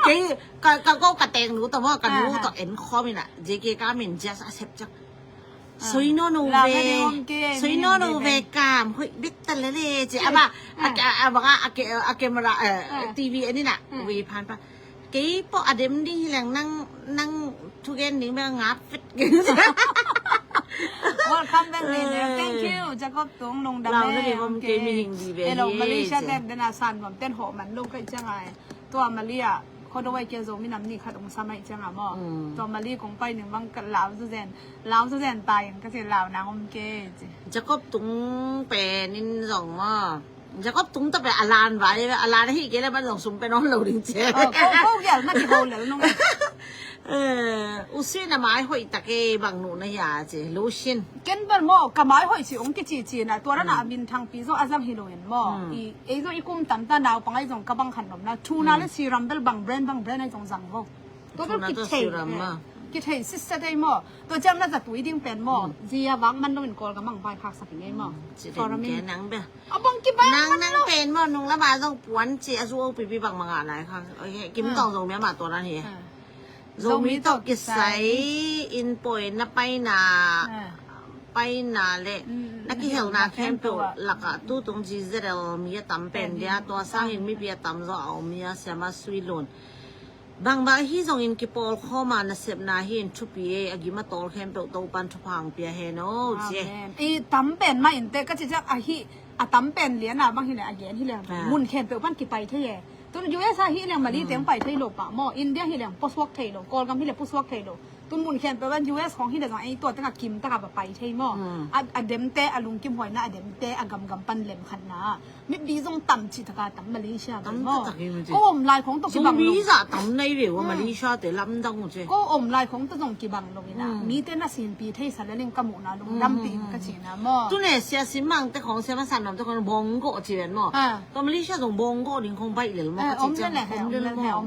Kei ka, ka ko ka teng nu tawh maw, ka nu tawh en khawm in ah. J K Kam in just a sep cak. Soi no no ve. Soi no no ve Kam. Hoih bek ta lele ci. A ba, a, a, a ba a, a camera, eh, T V en in ah. Ve phan pa. Kei pawh a dem ding hi leng nang, nang thugen ding bek a ngap fit. Welcome back, Nene. Thank you. Jacob Tung, lungdam e. Lau na ding om kei, mi hing di ve. Hello, Malaysia ten dena san nuam ten hawh man lo kai ciang ai. Tua Malaysia khuado ai kia Zomi nam ni khat ong sam ai ciang a maw. Tua Malaysia kong pai ning bang ka lau zazen. Lau zazen tai ka ci lau nang om kei ci. Jacob Tung pen in zong maw. Jacob Tung ta pen a lan vai, a lan hi kei le ban zong sum pen on lo ding ci. Ko, ko gial na ki ho lel nung. Eh, usi na mai hoih ta kei bang nu na hia ci, Lucian. Ken ban maw, ka mai hoih ci ong kici ci na, tua rana a min thang pi zong a zang hi lo in maw. I, ei zong i kum tam ta nau pang ai zong ka bang khan nom na. Thuna le siram bel bang brand, bang brand ai zong zang vo. Tua bel kithei. Kithei sisa dei maw. Tua ciang na zatui ding pen maw. Zia vang man lo in Kawl ka mang vai khak sak i ngei maw. Forum in. Nang bel. A bang kibang nang, nang pen maw, nung lama zong puan ci a zu o pipi bang manga lai khang. Kim tong Zomi ama tua nan hi. Zomi tawh kisai in poi na paina, paina le na kihelna khempeuh lakah tutung G Z L mi a tam pen dia, tua sangin mipi a tam zaw a om hi a, siama sui lun. Bangbang hi zongin kipawlkhawm a nasepna hi in thupi e, a gim a tawl khempeuh Topan thupha hong pia hen o ci e. Amen. I tam pen mah in te ka ci ciak ahi, a tam pen lian a bang hi le a gen hi le mun khempeuh pan kipai thei e. Tun U S a hi leng Mali teng pai thei lo pah maw, India hi leng pusuak thei lo, Kawlgam hi le pusuak thei lo. Tun mun khempeuh pan U S khong hi le zong ei tua teng a kim taka va pai thei maw. A, a demte a lungkim huaina a demte a gamgam pan lem khatna. Mipi zong tam ci taka tam Malaysia tam maw. Ko om lai khong tawh kibang lo. Zong mi za tam nei ve wa Malaysia te lamdang u ce. Ko om lai khong tawh zong kibang lo ina. Mi te na sin pi thei sa le ling ka muhna lungdam pi in ka ci na maw. Tu ne sia sim mang te khong sia ma san nam te khong bong go ci ven maw. To Malaysia zong bong go ding khong baih lel maw ka ci ciang om lel maw.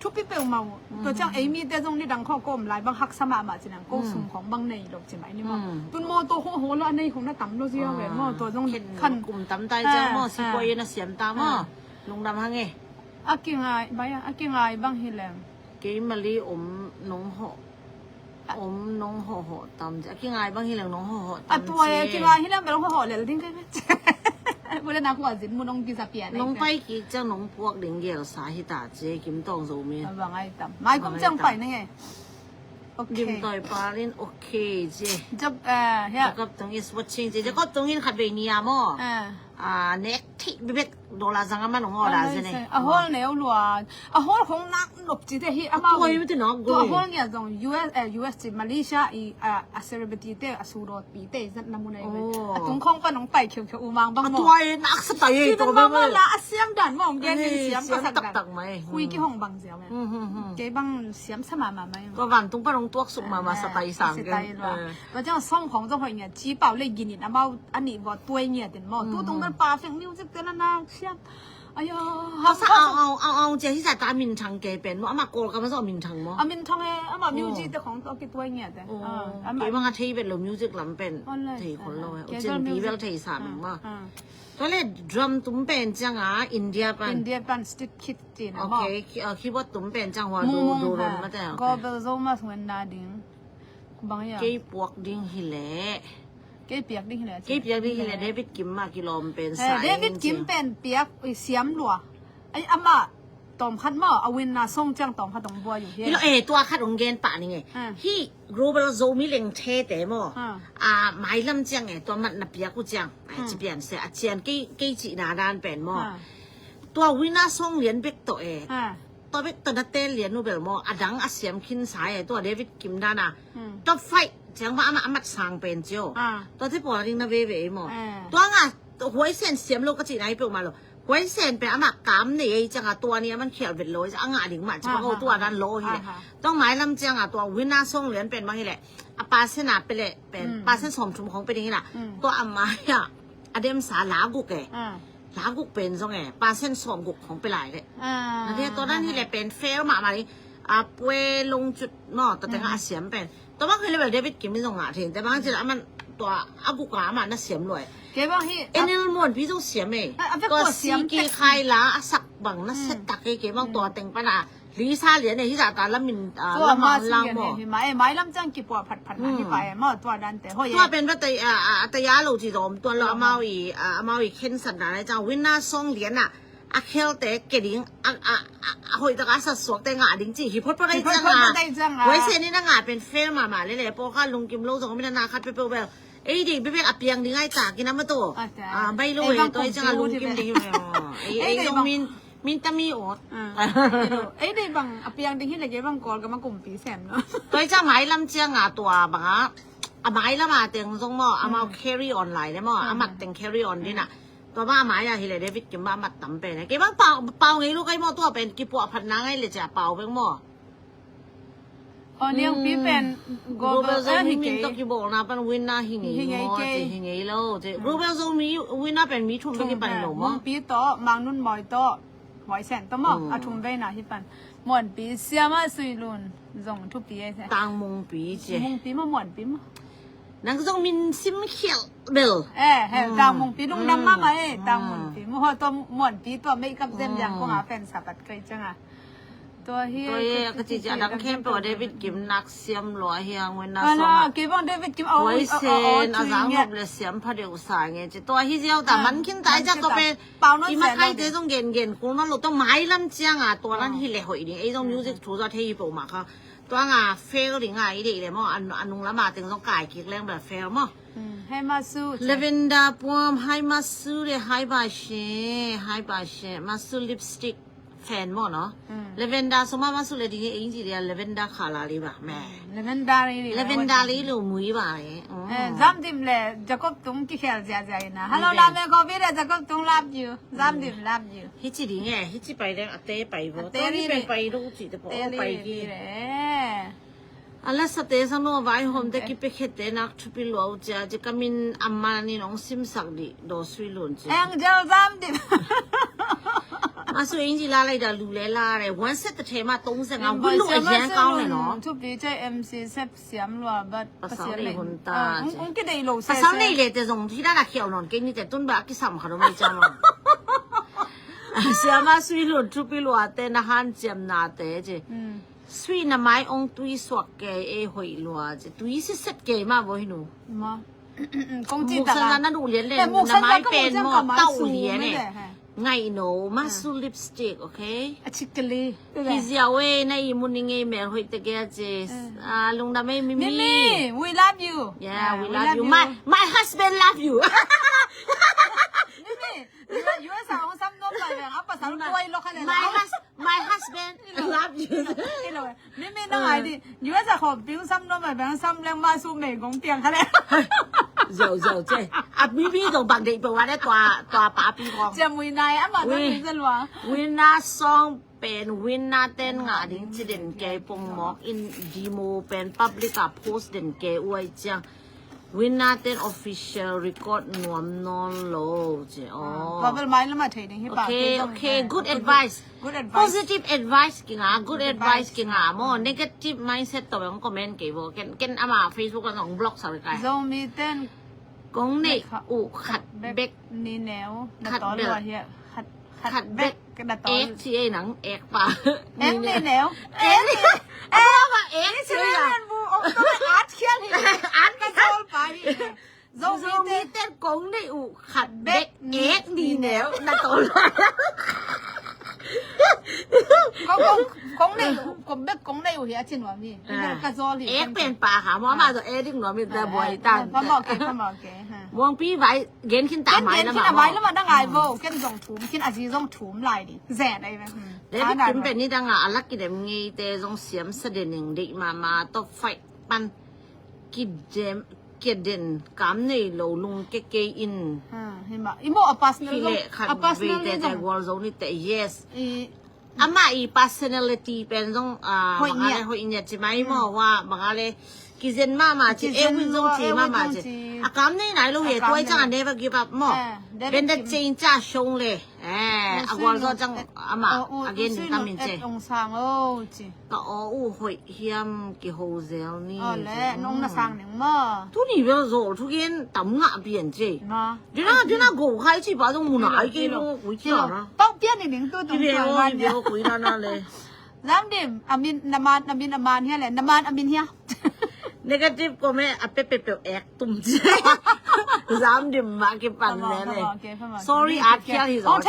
Thupi peuhmah uh. Tua ciang ei mite zong nidang khawng ko om lai bang haksa mahmah ci nang ko sum khawng bang nei lo ci mai ni maw. Tun maw tua khawng haw lo a nei khawng na tam lo zia ve maw tua zong khen khan kum tam tai ciang maw sipuai na siam ta maw. Lungdam hang e. A kingai bai a kingai bang hi leng. Kei Mali om nong hawh. Om nong hawh hawh tam ci a kingai bang hi leng nong hawh hawh tam ci. A tua e kingai hi leng bel nong hawh hawh lel ding kai ve. Kule na kua zin mu nong kisa pian. Nong pai kik ciang nong puak ding gel sa hi ta ci Kim Tawng Zomi. A bang ai tam. Mai kum ciang pai na nge. Dim Toi Pal in okay ci. Jacob Tung is watching ci. Jacob Tung in khat vei ni a maw. A nek thei bibet. Dollar zang a man hong order zen e. A hol neu lua. A hol khong nak nop ci te hi amau. Tua hi mati nak goi. Tua hol ngia zong U S, eh, U S ci Malaysia i a celebrity te a surot pi te zat na mun ai. A tung khong pan hong pai khiu khiu umang bang mo. Tua hi nak sa tai e. Tua bang la a siam dan mo hong gen in siam ka sak dan. Hui ki hong bang ziau e. Kei bang siam sa mama mai. Tua van tung pan hong tuak suk mama sa tai sang gen. Tua jang song khong zong hoi ngia ci pau le ginin amau ani bo tuai ngia tin mo. Tu tung bel perfect music te na nak siam. Ayo, hasa au au au au cia hi sa ta min thang ke pen mo ama kol ka ma so min thang mo. A min thang e ama music te khong to ki tuai ngia te. Ke bang a thei vet lo music lam pen thei khol lo e. Cin pi bel thei sa min ma. To le drum tum pen ciang a India pan. India pan street kid ci na mo. Okay, keyboard tum pen ciang hua du du ron ma te. Ko bel zo ma sung na ding. Kei puak ding hi leh. Kei piak ding hi leh. Kei piak ding hi leh David Kim mah kilawm pen sa. David Kim pen piak siam lua. Ai amah tawm khat maw a win na song ciang tawm khat hong buai uh hi. Hi lo e tua khat hong gen pah ning e. Hi Global Zomi Lengthe te maw. A mailam ciang e tua mat na piak uh ciang. Ai ci pian se a cian kei kei cihna dan pen maw. Tua win na song lian bek tawh e. Tua bek tawh na tel lian uh bel maw a dang a siam khin sa e tua David Kim dan a. Top five ciang bang amah a mat sang pen cio. Tua te pawl a ding na veve ei maw. Tua nga huai sen siam lo ka cihna hi peuhmah lo. Huai sen pen amah kam nei ei ciang a tua ni a man khial vet lo ei ciang a ngah ding mah ci bang ho tua dan lo hi leh. Tua mailam ciang a tua win na song lian pen bang hi leh. A pasen a pe leh pen pasen sawm thum khong pe ding hi na. Tua a mai a a dem sa la guk e. La guk pen zong e pasen sawm guk khong pe lai leh. Na te tua dan hi leh pen fail mahmah ding. A pue long cut maw tua teng a siam pen. Tua bang hi leh bel David Kim in zong ngah thei in te bang ci leh a man Tua a guk a amah na siam lua e. Kei bang hi, a Enel Muanpi zong siam e. A, a vek tua tua siam C K tek. Khai la a sak bang na set tak e, kei bang tua teng pan a Lisa Lian e, hi zah ta lamin, a, tua lamah ma hong lang sing maw. Hi ma e, mailam ciang kipuah phatphat na hi pa e maw, tua dante. Hoi e. Tua pen va tai, a, a, a tai a lo ci zom tuan lo, amau i, a, amau i khensatna na ciang Winner Song Lian a a khelte ke ding, a, a, a, a hoih taka a satsuakte ngah ding ci hi photphot ahi cianga. Huaisen in a ngah pen fail mahmah lele, pawlkhat lungkim lo zong min a na khat peuhpeuh bel. Ei deih bebek a piang ding ai takin a mato. A, bai lo e, tua ahi cianga lungkim ding hi. Ei, ei zong min, min tami awt. Ei deih bang a piang ding hi le kei bang Kawlgam a kumpi sem no. Tua ahi cianga mailam cianga tua banga, a mailam a teng zong maw, amau carry on lai le maw, a mat teng carry on dina. Tua bang a mai a hi le David Kim bang a mat tam pen e. Kei bang pau, pau ngei lo kai maw tua pen kipuah phatna ngai le cia pau beng maw. Aw, Niangpi pen Global Global Zone hi min kei. Tok kibawlna pan Winner hi ngei maw, ci hi ngei lo. Global Zone mi Winner pen mi thum bek hi pan lo maw. Mungpi tawh, Mangnun Mawi tawh, Huaisen tawh maw, a thum veina hi pan. Muanpi Siama Suilun zong thupi e. Tang Mungpi ci. Mungpi maw, Muanpi maw. Nang zong min sim khial bel. Eh, he, Tang Mungpi lungdam mama e, Tang Mungpi. Mu ho to Muanpi to makeup zem yang kong a fan sapat kai changa. Tua hi, tua hi, ka ci ci a dang khempeuh a David Kim nak siam lua hi ang wena song a. Kei bang David Kim a, Huaisen a zang nop le siam pha deuh sa nge ci. Tua hi ziau ta man khin ta i jak tua pen. I makaite zong gen gen kul na lo, tua mailam cianga tua nan hi le hoih ding. Ei zong music thu zaw thei hi peuh mah kha. Tua nga fail ding a i deih le maw, a nung lama teng zong kai kik leng bel fail maw. Lavender Puam, hi Masu le, hi Bai She, hi Bai She, Masu lipstick fan maw no. Lavender suma Masu le ding e, eng ci dia Lavender khala li ba, me. Lavender li li. Lavender li lu mui ba e. Zam dim le Jacob Tung ki khel zia zia ina. Hello, la me ko bi le Jacob Tung love you. Zam dim love you. Hi ci ding e, hi ci pai deng a te pai bo. A te li pen pai lo ci te po pai gi. A la sa te sa no vai hom te ki pe khet te nak thupi lo cia ci ka min a man in ong sim sak di do sui lun ci. Angel zam dim. Masu eng ci la lai da lu le la le. Wan set te ma tong se nga gu lu a hian kau le no. Thupi ce M C sep siam lua bat. Pasal le hun ta. Ong ke dei lo se. Pasal nei le te zong thi da na khiau non ke ni te tun ba ki sam kha lo mai cha lo. Siama Suilun thupi lua te na han ciam na te ci. Sui na mai ong tui suak ke e hoih lua ci. Tui si set ke ma bo hinu. Ma. Kong ci ta la. Muksan na nu lian le na mai pen mo tau lian e. Ngai no, Masu lipstick, okay? A chik kali. Hi ziau e, na i mun i ngei mel hoih te ke a ci. A lungdam e Mimi. Mimi, we love you. Yeah, we love you. My, my husband love you. Mimi, U S a ong sam nom lai veng, a pasal kuai lo kha le. My husband love you. Mimi nang ai di. U S a khawm ping sam nom ai bang sam leng Masu mei gong piang kha le. Zau zau ce. A Mimi dong bang dei pe wa le tua tua pa pi kong. Cia mui nai ama nang mui za lua. Winner song pen Winner ten nga ding ci den ke pong mok in demo pen public a post den ke uai ciang. Winner ten official record nuam nawn lo ci. Oh. Tua bel mai lama thei ding hi pa. Okay, okay, good advice. Good advice. Positive advice kinga, good advice kinga mo. Negative mindset to bang comment kei bo. Ken ken ama Facebook lang ong block sa kai. Zomi ten kong nei u khat bek ni neu. Khat bek. Khat bek. Ek ci ei nang ek pa. Ek ni neu. Ek ni. Ek pa ek ci ei nang. At khian hi. At ka sol pa hi. Zomi ten kong nei uh khat bek ek ni neu na tol. Kong nei uh kong bek kong nei uh hi a cin wa mi. Ka zol hi. Ek pen pa ha mo ma zo ek ding no mi da boi ta. Pa mo ke pa mo ke. Muang pi vai gen khin ta mai la ma. Mai la ma da ngai vo ken zong thum khin a zi zong thum lai di. Zen ai ve. David Kim pen ni da nga a lak ki dem ngei te zong siam sa de ning di ma ma top five pan ki dem keden kam nei lo lung ke ke in. Hi ma i mo a personal zong a personal zong gual zo ni te yes. Ama i personality pen zong a banga le hoih nya ci mai mo wa banga le kizen mama ci ewin zong ci mama ci a kam nei nai lo he tuai chang a never give up mo. Benda change cha shong le. Eh, a gual zawh ciang amah a gen ding tam in ci. Ong sang o ci. Ka aw uh hoih hiam, kiho zel ni. Aw le, nong na sang ning maw? Tuni bel zawl thugen tam ngah pian ci. Dina, dina go khai ci pa zong muna ai kei lo kui ci la na. Tau pian ni ning tu tung tuai man nia. Zamdim, a min na man, a min a man hia le, na man a min hia. Negative comment a pepepeu ek tum ci. Zamdim mah kipan le le. Sorry, at khial hi zaw.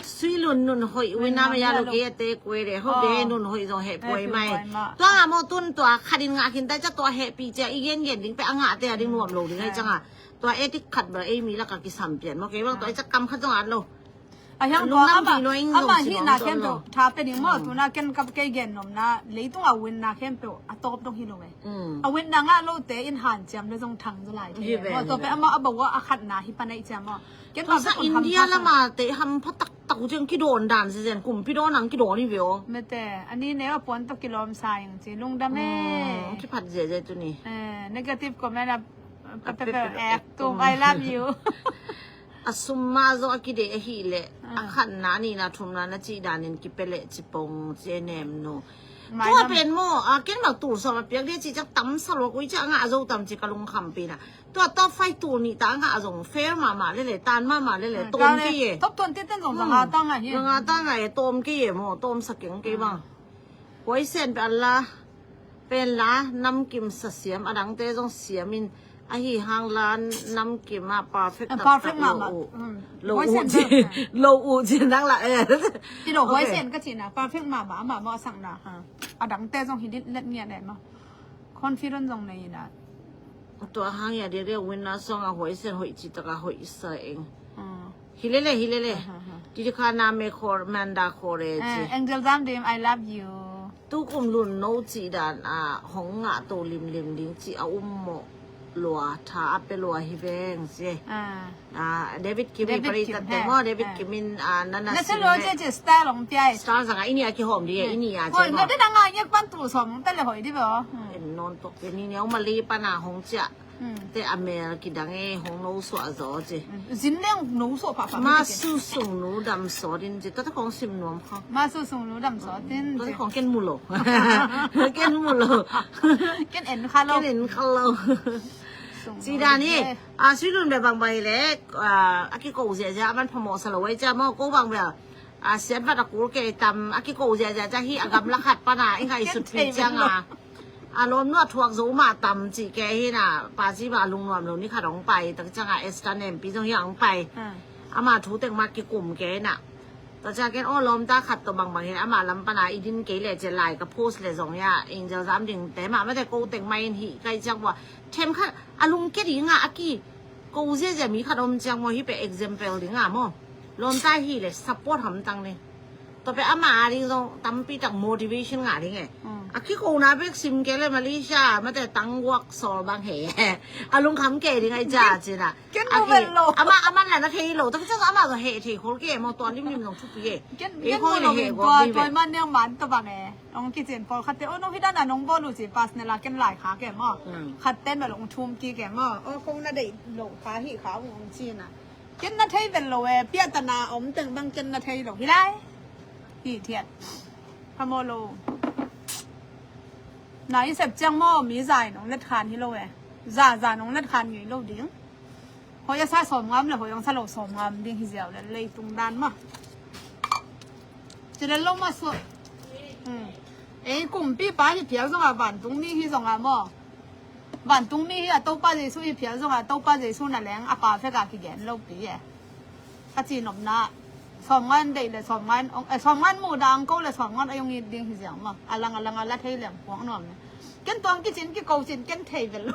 Sui lun nun hoih uina maya lo ke ate kuai le. Ho de nun hoih zong heh puai mai. Tua nga mo tun tua khatin nga khin tai ca tua heh pi cia i gen gen ding pe a nga te a ding nuam lo ding ai canga. Tua etik khat ba ei mi laka kisam pian mo ke bang tua i ca kam khat zong at lo. A hiang tua ama, ama hihna khempeuh tha pe ding maw, tuna ken kap kei gen nomna leitung a winna khempeuh a tawp dong hi lo e. A winna ngah lote in hanciam le zong thang zaw lai thei e maw. Tua pe ama a bawah a khatna hi pan aih ciam maw. Ken tua sa India lama te hampha taktak uh ciang kidawn dan zezen kumpi dawn ang kidawn hi ve aw. Mete ani neu a puan tawh kilawm sa ing ci lungdam e. Kiphat zeze tuni. Negative comment a pepepeu ek tum, I love you. A sum mah zong a kideih ahih leh a khatna, a nihna, thumna na cih danin kipia leh cipong ci e nem nu. Tua pen maw, a ken mak tul sawm a piak dih cih ciang tam sa lua koi ciah a ngah zo tam ci ka lungkhampi na. Tua top five tul nih ta a ngah zong fair mahmah lele, tan mahmah lele, tawm kei e. Top twenty ten zong zanga ta ngah hi. Zanga ta ngah e, tawm kei e maw, tawm sa keng kei bang. Huaisen pe a la. Pen la namkim sa siam, a dangte zong siam in ahi hang la namkim ah perfect taktak lo uh. Lo uh ci, lo uh ci nang la e. Ci lo huaisen ka cihna perfect mahmah, amah maw a sakna. A dangte zong hi dit let ngiat e maw. Confident zong nei ina. Tua hang ya dia dia winna song a huaisen hoih ci taka hoih sa eng. Hi lele, hi lele. Titi kha na me khor, manda khor e ci. Angel Zamdim, I love you. Tukum lun no ci dan a hong ngah to limlim ding ci a um mo lua, tha a pe lua hi veng ci. David Kim i pari tat teng o, David Kim in nana si lo ci ci star long piai. Star zanga ini a kihom di ini a ci. Hoi na de na ngai ngek pan tu som ta le hoi di bo. En non tok ke ni ne o mali pana hong cia. Te a mel kidang e, hong no suah zaw ci. Zin leng no suah pahpah. Ma su sung nu dam sawt in ci. Tua te kong sim nuam kha. Ma su sung nu dam sawt in ci. Tua te kong ken mu lo. Ken mu lo. Ken en kha lo. Ken en kha lo. Ci dan hi. A sui lun be bang bang hi le a kiko ziazia a man phamawh sa lo ai cia maw ko bang bel. A siat vat a kul kei tam a kiko ziazia cia hi a gamla khat pana i ngai sut pi cianga. A lawmnu a thuak zo mah tam cih kei hi na, pa ci mah a lungnuam lo ni khat hong pai, tak ciangah Esther Nempi zong hi hong pai. Ama thu teng mah kikum kei na. Tua ciang ken aw lawmta khat tawh bangbang hi na, ama lam pana i din kei leh cia lai ka post leh zong hi a, Angel Zamding te mah mate ko teng mah in hih kai ciang bua. Them khat a lungkia dingah a ki ko ziazia mi khat om ciang maw, hih pe example dingah maw. Lawmta hi leh support hamtang ni. Tua pe ama a ding zong tampi tak motivation ngah ding e. A kikona bek sim kei le Malaysia mate tangguak sawl bang he. A lungkham kei ding ai cia cina. Ken mu vel lo. Ama, ama la na thei lo. Tapi cia ama zong he thei khol kei maw tua limlim zong thupi e. Ken, ken mu lo ven tua, tua man niang man tua bang e. Nong kicin pawl khatte o nong hidana nong bawl uh ci personal a ken lai kha ke maw. Khatte mah long thum ki ke maw. O kong na deih lo kha hi kha ung cina. Ken na thei vel lo e, piahtana om teng bang ken na thei lo hi lai. Hi thiat. Phamawh lo. Na i sep ciang maw mi zai nong let khan hi lo e. Za za nong let khan ngei lo ding. Hoi a sa sawm ngam le hoi ang sa lo sawm ngam ding hi ziau le leitung dan maw. Ci le lo maw suah. Ei kumpipa hi phial zongah vantungmi hi zongah maw. Vantungmi hi a Topa Jesu hi phial zongah Topa Jesu na leng a pa feka kigen lopi e. Ka ci nopna sawmngan deih le sawmngan, eh, sawmngan muh dah ang ko le sawmngan a yong it ding hi ziang maw. A lang a lang a la thei leng puak nuam le. Ken tuang kicin kiko cin ken thei vel lo.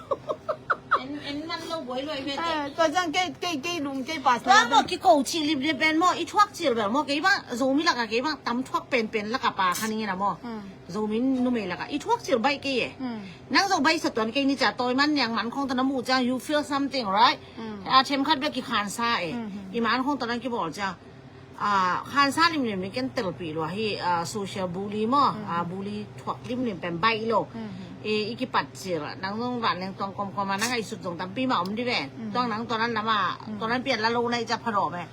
En, en man lo buai luai ve te. Tua zang kei, kei, kei lum kei pas. Tua maw kiko cil lip lip pen maw, i thuak cil bel maw, kei bang, Zomi laka kei bang, tam thuak pen pen laka pa kha ning ina maw. Zomi numei laka, i thuak cil baih kei e. Nang zong baih sa tuan kei ni cia tawi man niang man khong ta na mu ciang, you feel something, right? A them khat bek ki khan sa e. I man khong ta nang ki bawl ciang. A, khansa limlim ning ken telpih lua hi, a, social bully maw, a, bully thuak limlim pen baih lo. I, i kipat cil nang zong vanleng tuang kawmkawm a nang a i sut zong tampi mah om di ve. Tuang nang tuan an lam a tuan an pian la lo na i ca pha dawh ve.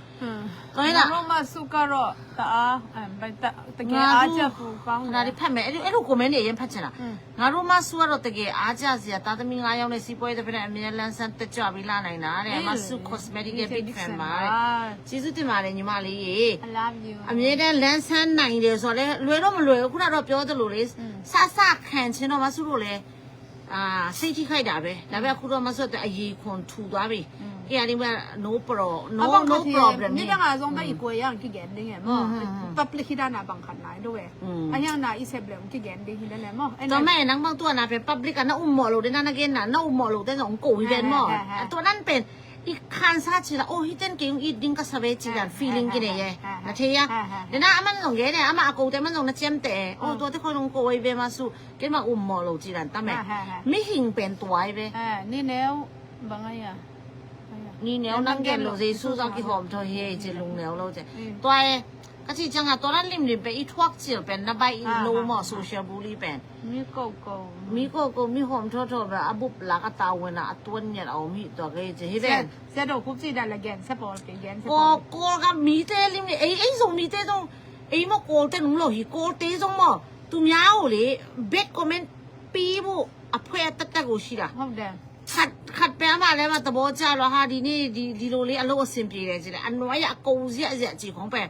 Koi na. Roma suka ro ta a, em, bai ta, ta ke a cia pu kang. Na di pha me, edu, edu komen e yen pha cina. Nga Roma suka ro ta ke a cia zia ta ta mi nga yau ne si poi ta pina mi lan san ta cia bi la nai na ne, ma su cosmetic e big fan ma. Ci su ti ma ne ni ma li e. I love you. A mi ne lan san nai de so le, lue ro ma lue, kuna ro pyo ta lu le. Sa sa kan cin ro ma su ro le. Ah, sei ti khai da be. Da be a khu ro ma so ta a yi kon tu da be. Ke a ding ba no pro, no, no problem. Ni dang a zong ba i kua yang ki gen ding e mo. Public hi da na bang khat nai do e. A hiang na i sep le ki gen ding hi da le mo. Tua mah nang bang tua na pen public a na um mawh lo de na na gen na, na um mawh lo de zong ko hi ven mo. Tua nan pen i khan sa ci la, oh, hi ten kei ung it ding ka sa ve ci dan feeling ki nei e. Na thei a. De na a man zong gen e, a ma a ko te man zong na ciam te e. Oh, tua te khoi zong ko hi ve ma su. Ken ma um mawh lo ci dan ta me. Mihing pen tua hi ve. Ni neu bang a ya. Ni neu nang gen lo Jesu zong ki hawm tho hi e ci lung neu lo ci. Tua e. Ka ci ciang a tua lan limlim pen i thuak cil pen na bai i lo maw social bully pen. Mi ko ko. Mi ko ko mi hawm tho tho pen a bup lak a tau wena a tuan ngiat a om hi tua ka hi ci hi pen. Sia do kup ci da la gen sa pawl ke gen sa pawl. Ko ko ka mi te lim ni ei ei zong mi te zong ei maw Kawl te nung lo hi Kawl te zong maw tu miau le bad comment pi bu a phuai a tat ta go shi da. Hop de. Khat khat pe ama le ma ta bo cha lo ha di ni di di lo le a lo a sim pi le ci le a nuai a ko zia zia ci khong pe.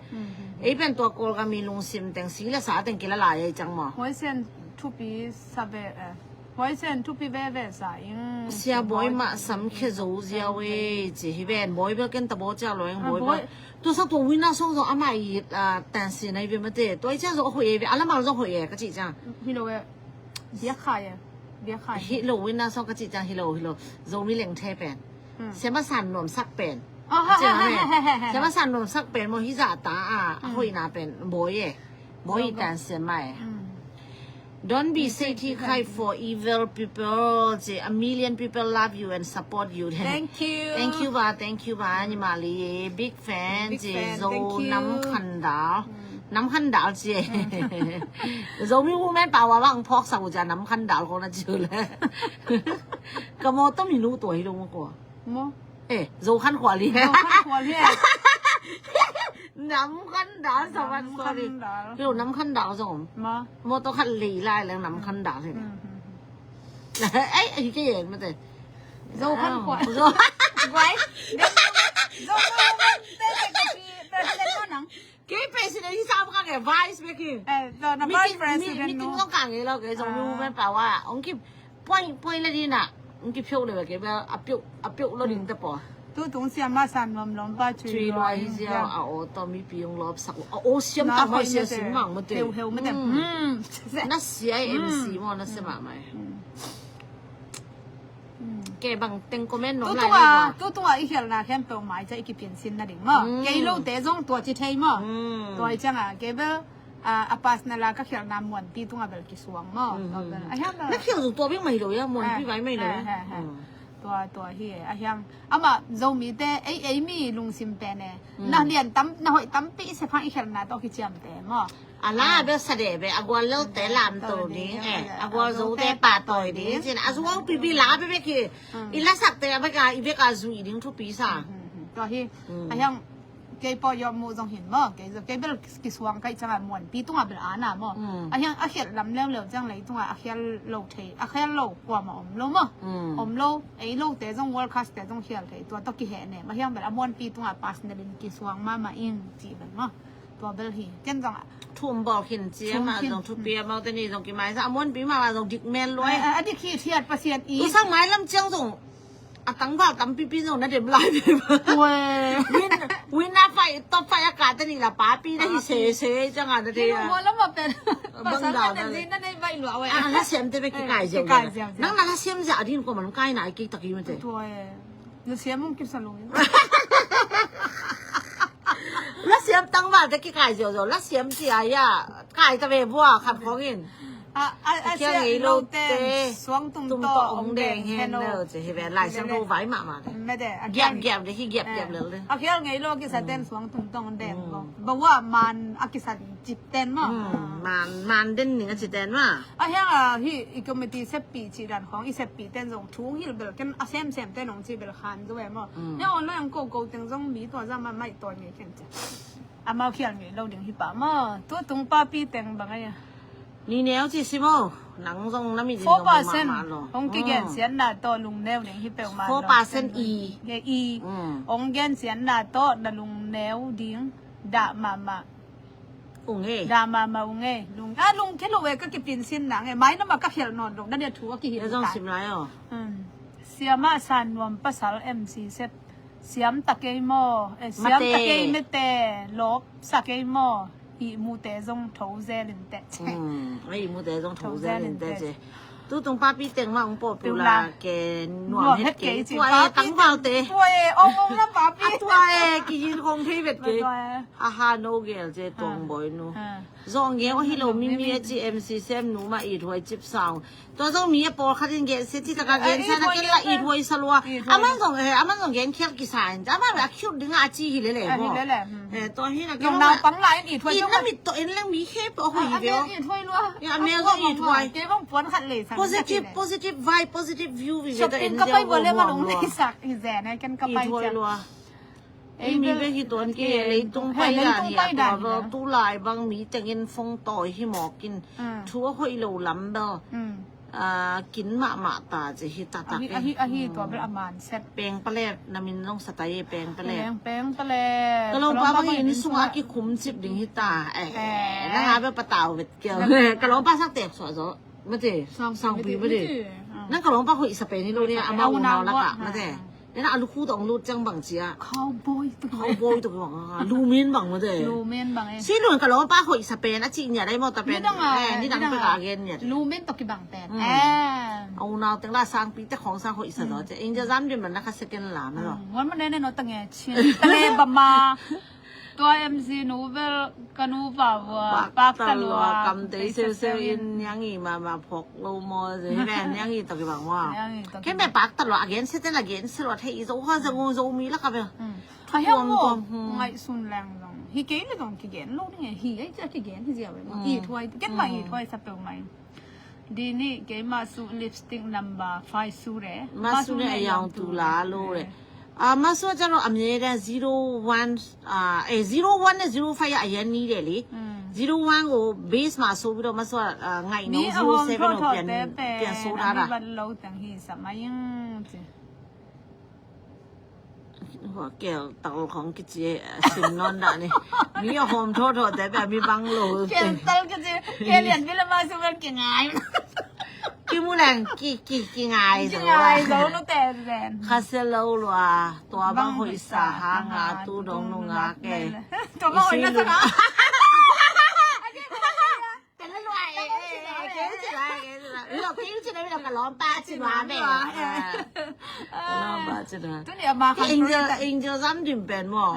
Ei pen tua Kawl ka mi lungsim teng si le sa teng kila lai ei chang maw. Huai sian thupi sa ve e. Huai sian thupi ve ve sa ing. Sia boi ma sam khe zo zia we ci hi ven boi bel ken ta bo cha lo eng boi bel. Tua sa tua wina song zo ama i tan si nai ve ma te. Tua i cha zo hoi e ve a la mal zo hoi e ka ci cha. Hi lo e. Dia khai e. Hi lo wina song ka ci ciang hi lo hi lo Zomi leng the pen. Siama san nuam sak pen. Siama san nuam sak pen maw hi za ta a a hoihna pen boi e. Boi i tan siama e. Don't be safety kai for evil people. Ci a million people love you and support you. Thank you. Thank you ba, thank you ba ni mali big fan. Ci Zo nam khan dal. Nam khan dal ci. Zomi woman pa wa bang phok sa u ja nam khan dal ko na ci le. Ka mo to mi nu to hi lo mo ko. Mo. Eh, Zo khan khwa li. Zo khan khwa li. Nam khan dal sa wan sorry. Kilo nam khan dal zo. Ma. Mo to khan li lai lang nam khan dal hi. Ai ai ke yen ma te. Zo khan khwa. Zo. Wai. Zo khan khwa. Te te ka si president mo nang. Kei president hi sa ka ke vice bek hi. Eh, to na vice president no. Meeting lo ka nge lo ke Zomi woman pa wa. Ong ki point point la di na. Ong ki phyo le ke ba a phyo a phyo lo ding ta po. Tu tung siama san lom lom pa chui lo hi zia a o to mi pi ong lop sak. A o siam ta mai sia sim mang ma te. Heu heu ma te. Na sia M C mo na sia ma mai. Ke bang teng comment nom lai. Tutunga tutunga i khialna khempeuh mai ca i kipian sin na ding maw. Kei lo te zong tua ci thei maw. Tua i cianga kei bel a personal a ka khialna muanpi tunga bel kisuang maw. Na khial zong tua bing mai lo ya muanpi vai mai lo. Tua tua hi a hiang ama Zomi te ei ei mi lungsim pen e. Na lian tam na hoih tampi se phang i khialna tawh kiciam te maw. A la bel sa de be a gual lo te lam to ding e a gual zo te pa toi ding cin a zuau pipi la be be ki i la sak te a bek a i bek a zui ding thupi sa. Tua hi a hiang kei pawh yawm mu zong hin maw kei bel kisuang kai canga muanpi tunga bel ana maw a hiang a khial lam leuleu ciang lei tunga a khial lo thei a khial lo kuama om lo maw om lo ei lo te zong world class te zong khial thei tua tawh kiheh nem a hiang bel a muanpi tunga personal in kisuang mama in cih bel maw. Tua bel hi ken zong thum bawl khin cia ma zong thupi a mau te ni zong kimai sa a muanpi ma zong dik men luai. A dik hi thiat Pasian i. Usang mai lam ciang zong a tangval tampipi zong na dem lai ve. Win win a fight top fight a ka te ni la papi na hi se se ciang a na te. Mo lam ma pen. Pasal na den zin na nei vai lua wai. A na siam te be ki kai ziau. Nang na na siam zia a din ko man kai na ki taki ma te. Tua e. Na siam mong kipsa lungin. La siam tangval te kikai ziauziau la siam cia ia kai ta ve vua khat khongin. A, a, a khial ngei lo te suang tum tawh hong deng hen lo ci hi ve. Lai Siangtho vai mahmah le. Mete, a giap giap le, hi giap giap le le. A khial ngei lo kisa ten suang tum tawh hong deng lo. Bawa man a kisa cip ten maw. Man, man den ning a ci ten maw. A hiang a hi i committee seppi ci dan khong i seppi ten zong thu hong hilh bel ken a semsem ten hong ci bel khan zo e maw. Nia online ang koko teng zong mi tua za ma mai ton ngei ken ci. Amau khial ngei lo ding hi pah maw. Tutung papi teng bang a ia. Ni neu ci si maw. Nang zong na mi ding four percent mahmah lo. Hong kigen sian na tawh lung neu ding hi peuhmah lo. Four percent i. Nge i. Hong gen sian na tawh na lung neu ding dah mahmah. Ung e. Dah mahmah ung e. Lung, a lung khe lo e ka kipin sin na nge. Mai na ma ka khial nawn lo. Na dia thu a kihil zong ta. Sim lai aw. Siamah san nuam pasal M C sep. Siam ta kei maw, eh, siam ta kei mete, lawp sa kei maw, ihmute zong tho zel in teh. Ihmute zong tho zel in teh. Tutung papi teng mah hong pawh pula ke nuam het kei ci. Tua e tangvalte. Tua e ong ong na papi. A tua e kihin kong thei vet kei. Aha no gel ce tuang boy nu. Zong gel ahi lo mimi a ci M C sem nu mah it huai cip sau. Tua zong mi a pawlkhat in gensia ci taka gensia na ken la it huai sa lua. Aman zong, eh, aman zong gen khial kisa in. Aman a cute dinga a ci hi lele maw. Eh, tua hi na ken naupang la in it huai. It na mit tawh in leng mi khe pawh a huai hi ve aw. A mel zong it huai. Positive, positive vibe, positive view hi ve ta in zia huai lua. It huai lua. Ei mi bek hi tuan kei leitung paidan hi a tua bel tu lai bang mi tengin fong tawi hi mawkin thu a hoih lo lam bel kin mahmah ta ci hi taktak. Ahi tua bel a man set. Peng palet na min long satai e peng palet. Peng palet. Ka lawmpa bang in sungah a kikhum cip ding hi ta. Eh, nang a bel patau vet keu. Ka lawmpa sak tek suah zaw. Mate, sangpi mate. Nang ka lawmpa hoih sa pen hi lo ni a mau nau lakah mate. Nena a lukhu tawh hong lut ciang bang cia. Cowboy tawh kibang. Cowboy tawh kibang. Lumen bang mate. Lumen bang e. Si lun ka lawmpa hoih sa pen a cih nia dai maw ta pen. Nidang a, eh, nidang pek a gen nia. Lumen tawh kibang pen. A unau teng la sangpi te khawng sang hoih sa zaw ce. Angel Zam din man na kha second la mah zaw. Wan man nene no tange chin. Tale bama. Tua M C nu bel ka nu pa vua pak ta lua kam tei seu seu in niang i mama phok lo maw ze hi ve niang i tawh kibang maw. Ken bel pak ta lua a gen se ten a gen se lua thei i zo ha za ngu zo mi la ka bel. A hiang maw ngaihsun leng zong hi kei le zong kigen lo ding e hi ei cia kigen hi zia ve maw. I thuai ken ma i thuai sa peuh mai. Dini keima su lipstick number five su re. Masu ne a yang tu la lo re. Ah, masu a jalo a mi ne zero one, ah, eh, zero one ne zero five a yan ni le li. Zero one go base masu biro masu a ngai no zero seven o pian pian so da da. Ban lo tang hi sa ma yang. Hua kel tal khong kici sim non dah ni. Mi a hom tho tho te bia mi bang lo. Kel tal kici kel yan bila ma su bel ki ngai. Ki mu leng ki ki ki ngai zo. Ki ngai zo no te zen. Kha se lo lua tua bang hoi sa ha nga tu dong nu nga ke. Tua bang hoi na sa nga. Ken la lua e, eh, ken ci la, ken ci la. Lo ken ci la, lo ka lawmpa ci lua me. Ka lawmpa ci lua. Tu ni ama kan Angel, Angel Zam Dim pen maw.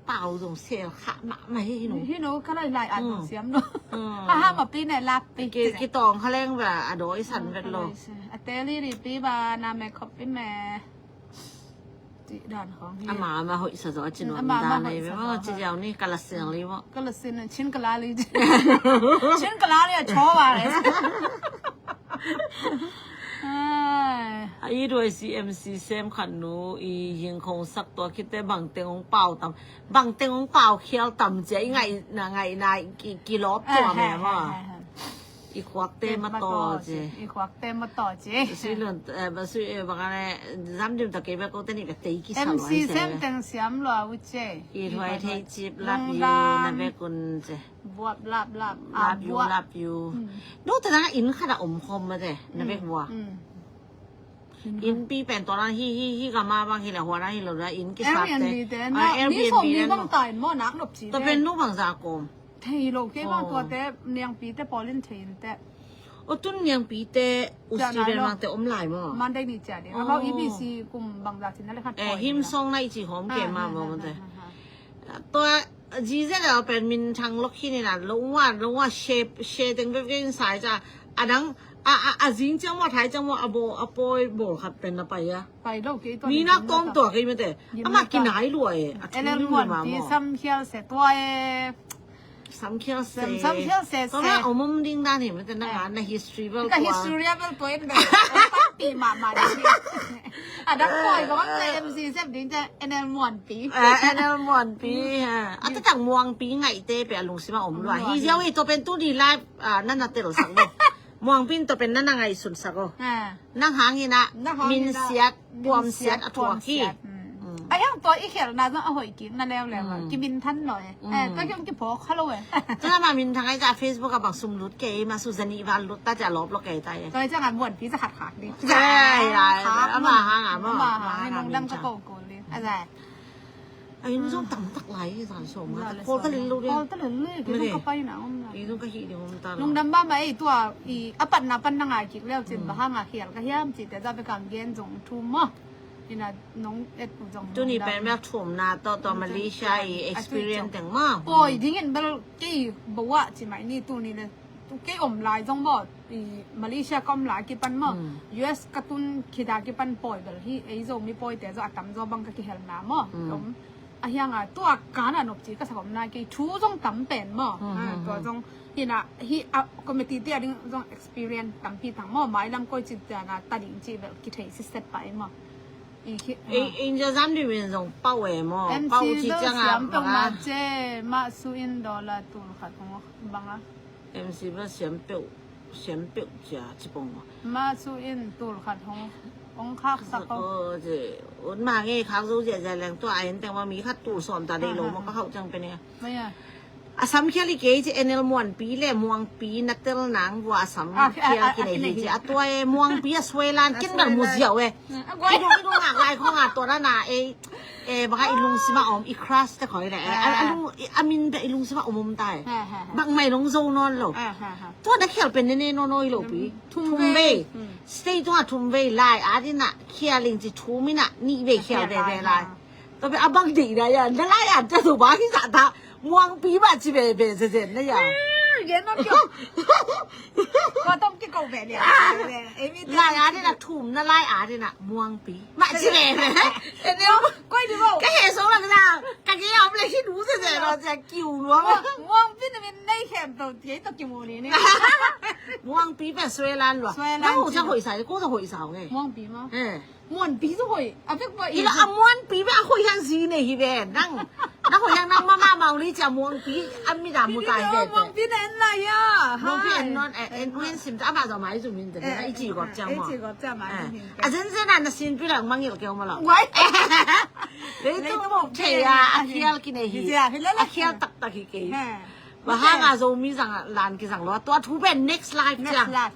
Pau zong sel kha ma ma hi no. Hi no ka lai lai an siam no. Ha ha ma pi ne lap pi. Ki ki tong kha leng ba a doi san vet lo. A te li ri pi ba na me khop pi me. Cih dan khong hi. Ama ama hoih sa zaw a cin ama ama hoih sa zaw ci ziau ni ka la siang li maw. Ka la sin cin ka la li. Cin ka la li a chaw wa le. A i duai C M C sem khan nu i hing khong sak tua khite bang teng ong pau tam bang teng ong pau khial tam cia i ngai na ngai na ki lop tua me maw. I khuakte mataw ci. I khuakte mataw ci. Sui lun, eh, ba sui, eh, bang ane, Zam Dim ta kei ba ko te ni ba tei ki sa lua M C sem teng siam lua u ci. I huai thei cip lap yu na be kun ci. Buap lap lap. Lap yu, lap yu. No te na in kha da om khom ma te na be bua. Inn pi pen tua na hi hi hi ka ma bang hi la hua na hi lo na inn ki sa te. Airbnb te na. Airbnb ni bang ta in maw nak nop ci. Tua pen nu bang za kom. Thei lo kei bang tua te niangpi te pawlin thei in te. O tun niangpi te usi vel mang te om lai maw? Monday ni cia de. Amau E B C kum bang za cin na le khat. Eh, him song na i ci hom ke ma maw te. Tua zize le pen min thang lok hi ni na lo wa lo wa she she teng ve ve in sai ca. A dang a a a zing ciang maw, thai ciang maw, a bawl a pawi bawl khat pen na pai a. Pai lo kei tua. Mi nak tawm tua kei mete. Ama kinai lua e. A thu NL ning Muan mama pi maw. Samkhial se tua e. Samkhial se. Samkhial se se. Tua om om ding dan hi mete na nga na history bel. Ka history bel tua in bel. Pi mama ding. A dang pawi ko bang MC sem ding te NL Muan pi. NL Muan pi ha. A ta tang Muang pi ngai te pe a lungsima om lua. Hi ziau i tua pen tu ni live. Ah, nana telsak lo. Muangpi in tua pen nana ngaihsunsak lo. Nang hangin ah minsiat puamsiat a thuak hi. A hiang tua i khelhna zong a hoih kik na leuleu a kimin than lo e. Tua kiong kiphawk kha lo e. Tua ma min thang ai ca Facebook a bang sum lut kei ma su zani val lut ta ca lawp lo kei ta e. Tua ciang a Muanpi za khat khak ding. Ama hang a ma. Ama hang a nung dang ka ko ko li. A zai. A inn zong tam tak lai hi zan sawm nga. Kawl ta lel lo ding. Kawl ta lel lo ding. Kei zong ka pai na om na. Kei zong ka hih ding om ta lo. Lungdam mahmah ei tua i a patna pan na ngai kik leu cin bang hang a khial ka hiam ci te za bek a gen zong thum maw. Ina nong et u zong. Tuni pen bek thumna tawh tua Malaysia i experience teng maw. Pawi dingin bel kei bawa ci mai ni tuni le. Kei om lai zong maw, i Malaysia ka om lai kipan maw, US ka tun khita kipan pawi bel hi, ei Zomi pawite zaw a tam zaw bang ka kihelna maw. Om a hiang a tua kana nopci ka sak om nai kei thu zong tam pen maw. Tua zong hina hi a committee tia ding zong experience tampi tang maw, mailam koi ci tiana ta ding ci bel kithei siset pa ei maw. Ei inja zam di min zong pau e maw. Pau ci ciang a siam peuh ma ce ma su in dollar tul khat hong bang a. MC bel siam peuh, siam peuh cia ci pong maw. Ma su in tul khat hong, hong khaksak ko. Ut ma nge khak zo zia zia leng tua a en teng ma mi khat tul sawm ta dei lo maw ka khauh ciang pen e. A samkhial i kei ci NL Muanpi le Muangpi na tel nang vua a samkhial kinei hi ci a tua e Muangpi a suailan kin bel mu ziau e. I dung i dung ngak lai khong a tua na na e. E baka i lungsima om i crush te khoi le e a min bel i lungsima om om ta e. Bak mai long zo nawn lo. Tua na khial pen nene nawn nawi lo pi. Thum vei. Stay tua thum vei lai a dina khial in ci thum ina nih vei khial veve lai. Tua pen a bang deih na ya na lai an ta tu ba hi sa ta. Muangpi ba ci veve zezen na ya. Gen ma kyo. Ko tom ki ko ve lia. Lai a dina thum na lai a dina Muangpi. Ma ci veve. Koi di bo. Ka he so la na. Ka ge om le hi du zezen lo ze kiu lo. Muangpi na min nei khem to ti to ki mu ni ni. Muangpi pe suailan lo. Na ho sa hoi sa ko sa hoi sa nge. Muangpi ma. Muanpi zong hoih a vek bawh i. Ila a Muanpi bek a hoih hian zi nei hi ve nang. Na hoih hian nang mama mau li cia Muanpi a mi da mu tai ve. Muanpi na en lai a. Muanpi en non en uen sim ta ama zong mai zu min te na i ci gop ciang mo. I ci gop ciang mai zu min te. A zen zen a na sin pi lang mangil keu ma lo. Wai. Lei tu mok thei a a khial ki nei hi. A khial tak tak hi kei. Bahang a Zomi zang a lan kizang lo a tua thu pen next life cia. Next life.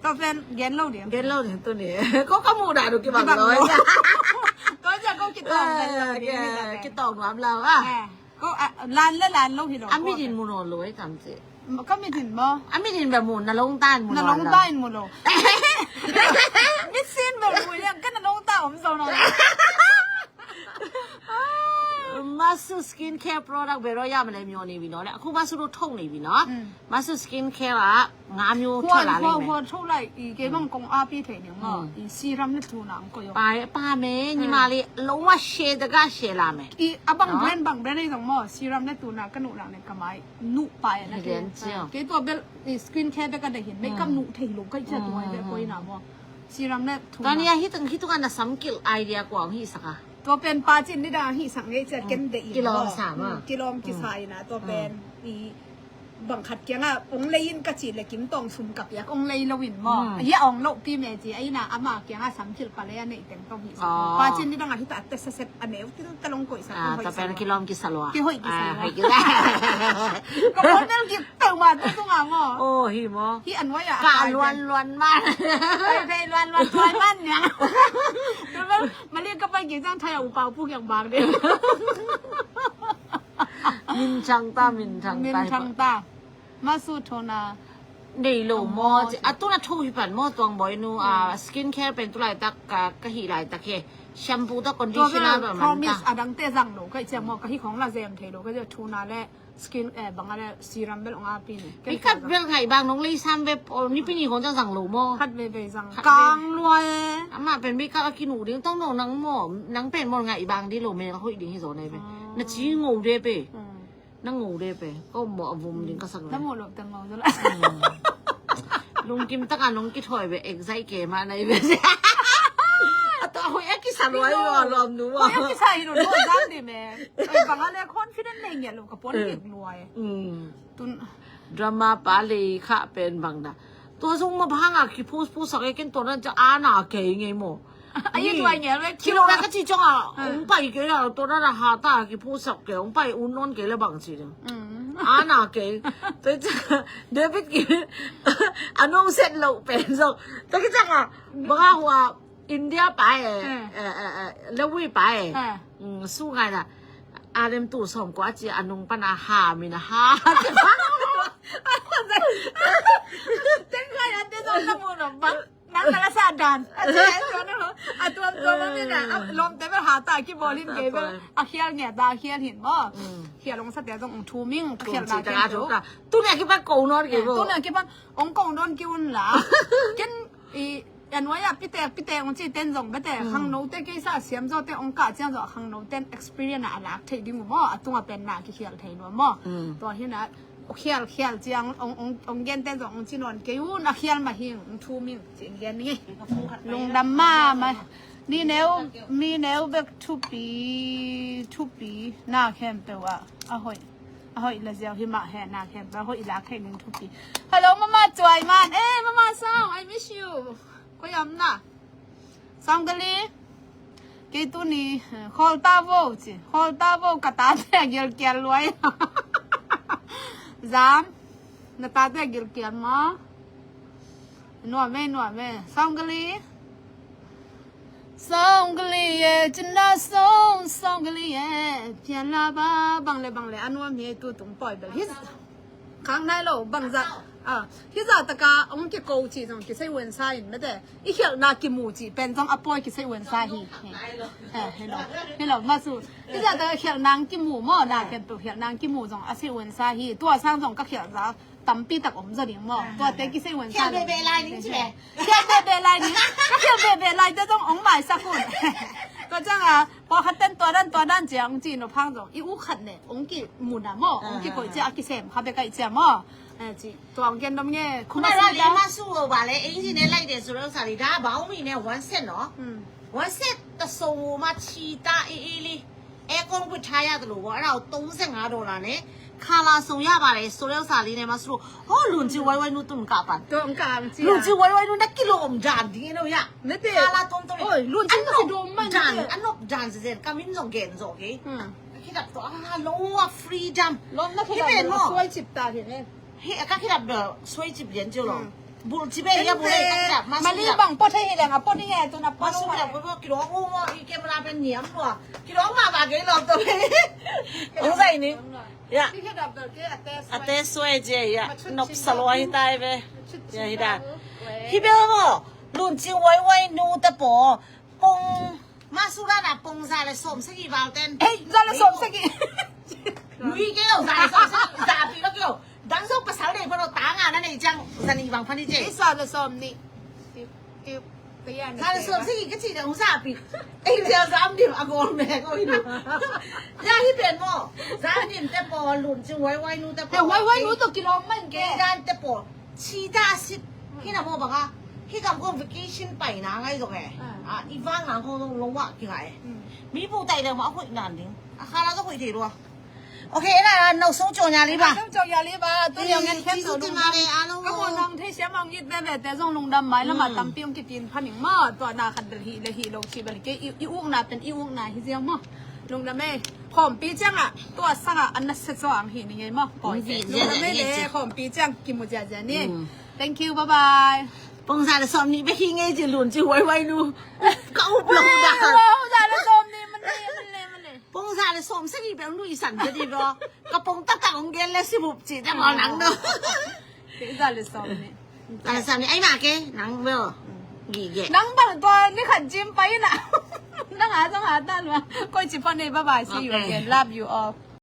Tua pen gen lo ding. Gen lo ding tu ni. Ko ka mu da du kibang lo. Ko cia ko kitong. Kitong nuam lo a. Ko lan le lan lo hi lo. A mi din mu no lo ai tam ci. Ka mi din mo. A mi din ba mu na long tan mu na long tan mu lo. Mi sin ba mu ya ka na long tan om so no. Masu skin care product bero ya male myo ni bi no le. Aku masu ro thong ni bi no. Masu skin care a nga myo thola le. Huan huan thong lai i ke bang kong a pi thei ni ngo. I serum le tu na ang ko yo. Pa pa me ni ma li lo ma she da ga she la me. I a bang brand bang brand ni dong mo serum le tu na ka nu lang ne ka mai nu pa ya na ke. Ke to bel skin care da ka da hin me kam nu thei lo ka cha tu ai be ko i na mo. Serum le tu. Tania hi tang hi tu ka na sam kil idea ko ang hi saka. Tua pen pa cin ni dang hi sang ngei cia ken de i kilawm sa ma. Kilawm kisa ina tua pen i bang khat kianga ong lei in ka ci le kim tong sum ka piak ong lei lo in mo. Hi a ong lo pi me ci a ina ama kianga sam thil pa le a nei teng tong hi sa. Pa cin ni dang a hi ta te sa set a neu til ta long koi sa. Tua pen kilawm kisa lo a. Ki hoi kisa lo. Ka bon mel ki tau ma tu tu nga mo. Oh hi mo. Hi an wai a. Ka luan luan ma. Pe luan luan tuai man nia. Mali ka pai kizang thai a upau pu kiang bang de. Min chang ta, min chang ta. Min chang ta. Masu thona. Nei lo maw ci. A tun a thu hi pan maw, Tuang Bawi nu, a, skin care pen tu laitak ka, ka hih laitak hi. Shampoo tawh conditioner tawh man ta. Promise a dangte zang lo ka hih ciang maw, ka hih khong la zem thei lo ka hih ciang thuna le skin, eh, bang a le serum bel ong a pi ni. Makeup bel ngaih bang nong lei sam ve, o, nipi ni khong ciang zang lo maw. Khat veve zang. Kang lua e. Amah pen makeup a kinu ding tong no nang maw, nang pen maw ngaih bang di lo mel a hoih ding hi zaw nei ve. Na ci ngo de pe. Na ngo de pe, ko mawh a vum ding ka sak le. Na mawh lo te ngo zo la. Lungkim taka nong kithawi ve, exai ke ma nai ve. A to hoi a kisa loi lo lom nu. Hoi a kisa hi lo lo zan di me. Ai bang a le confident nei nge lo ka pon ki loi. Tun drama pa le kha pen bang da. Tua zong ma bang a ki post post sak e ken tua nan ca ana ke nge mo. Ayi tua nge le kilo na ka ci cong a. Ung pai ke la tua na ha ta ki post sak ke ung pai un non ke le bang ci ding. Ana ke. Tua ca David ki anong set lo pen zong. Tua ki cang a bang a hua India pa e. Lewi pa e. Su ngai na. Alem tu som ko a ci anong pan a ha mi na ha. Teng ngai a te zong na mu no bang. Nang na la sa dan. A te ai tuan lo. A tuan tuan lo ni na. A lom te bel ha ta ki bol hin ke bel. A khial nge ta khial hin mo. Khial long sa te zong ung thu ming khial na khial tu. Tu ne ki pa ko no ke bo. Tu ne ki pa ong ko don ki un la. Ken i an wai a pite pite ong ci ten zong bete khang no te ke sa siam zo te ong ka ciang zo khang no ten experience a lak thei ding mo. A tung a pen na ki khial thei no mo. To hin a Khial khial ciang ong ong ong gen ten zong ong ci non kei un a khial ma hing ong thu ming ci gen nge. Lungdam ma ma. Mi neu mi neu bek thupi thupi na khempeuh a a hoih a hoih la ziau hi mah he na khempeuh a hoih la khe ning thupi. Hello mama cuai man eh mama Song, I miss you. Koi am na. Sawmkali. Kei tuni khawl ta vo ci khawl ta vo ka tate a gilkial luai. Zam na tate a gilkial maw? Nuam e nuam e. Sawmkali. Sawmkali e cina sawng sawmkali e. Pian la ba bang le bang le a nuam hi tu tung pawi bel hi. Khang nai lo bangzah a hizah taka ong kiko cih zong kisei uensa in mete i khialhna kimu cih pen zong a pawi kisei uensa hi. Hello hello masu hizah taka khialhna ong kimu maw na ken tu khialhna ong kimu zong a sei uensa hi tua sang zong ka khialhza tampi tak om zaw ding maw tuate kisei uensa. Khialh bebe lai ding ci be khialh bebe lai ding ka khialh bebe lai te zong ong maisak un. Tua ciang a pawlkhat ten tua dan tua dan ciang ong ci no phang zong i u khat ne ong ki mun a maw ong ki koih cia a kisem kha bek a i cia maw. Ci tuang gen dom nge khuma si da ma su ba le eng ci ne lai de su rau sa li da ba ong mi ne wan set no wan set ta so ma ci ta i i li e kong bu cha ya ta lo wa rau tong se nga do la ne kha la so ya ba le su rau sa li ne ma su ho lun ci wai wai nu tun ka pan. Lun ci wai wai nu na kilom dan di no ya. Kha la tong to le. Oi lun ci ka si dom man dan anop dan se zen ka min zong gen zong ke. Khidap to a lo a freedom. Lom na khidap na suai cip ta hi ne. Hi ka khidap da suai cip lian ciu lo. Bul ci be ya bul ka khidap ma mali bang pot hi leng a pot ni he tu na pot ma. Kidong u ma i camera pen niam lo. Kidong ma ba ge lo to be. Ong zai ni. Ya. Ate suai je ya. Nop saloi tai be. Ya hi da. Hi be mo. Lun ci wai wai nu ta po. Pong masura na pong za le som sagi bal ten. Ei za le som sagi. Nui ke lo za le som sagi za pi lo ke lo. Dang so pasal le pano tanga na nei jang za ni bang pani je. Ei za le som ni. Za le som sagi ka ci dang za pi. Ei za za am dim a gol me ko inu. Ya hi pen mo. Za dim te po lun ci wai wai nu te po. Wai wai nu to kilom man ke. Gan te po. Ci ta sit. Hi na mo bang a. Hi kam ko vacation pai na ngai zong e. I vang nang ko zong long wa ki ngai. Mi bu tai deuh ma a hoih nan ding. A kha la zong hoih thei lua. Ok na no song cong ya li ba. Song cong ya li ba. Tu yang ngan khen to dong. Ka mo nong thei siam ong it be be te zong lungdam mai lama tampi ong kitin phaning ma. Tua na khat bel hi le hi lo ci bel ke i uk na pen i uk na hi ziang ma. Lungdam e. Khawmpi ciang a tua sang a an na se zong hi ni ngei ma. Poi. Lungdam e le khawmpi ciang kimu ziazia ni. Thank you, bye bye. Pongza le som ni be hi ngei ci lun ci wai wai nu. Ka up lo da. Pongza le som ni man ni man le man le. Pongza le som se ni be nu i san de di bo. Ka pong ta ta ong gel le si bup ci da ma nang no. Za le sawm ni. Za le sawm ni, ai mah ke, nang bel. Gige. Nang bang tua ni khat gym pai na. Nang a zong a tan ma. Koi ci phot ni, bye bye, see you again. Love you all.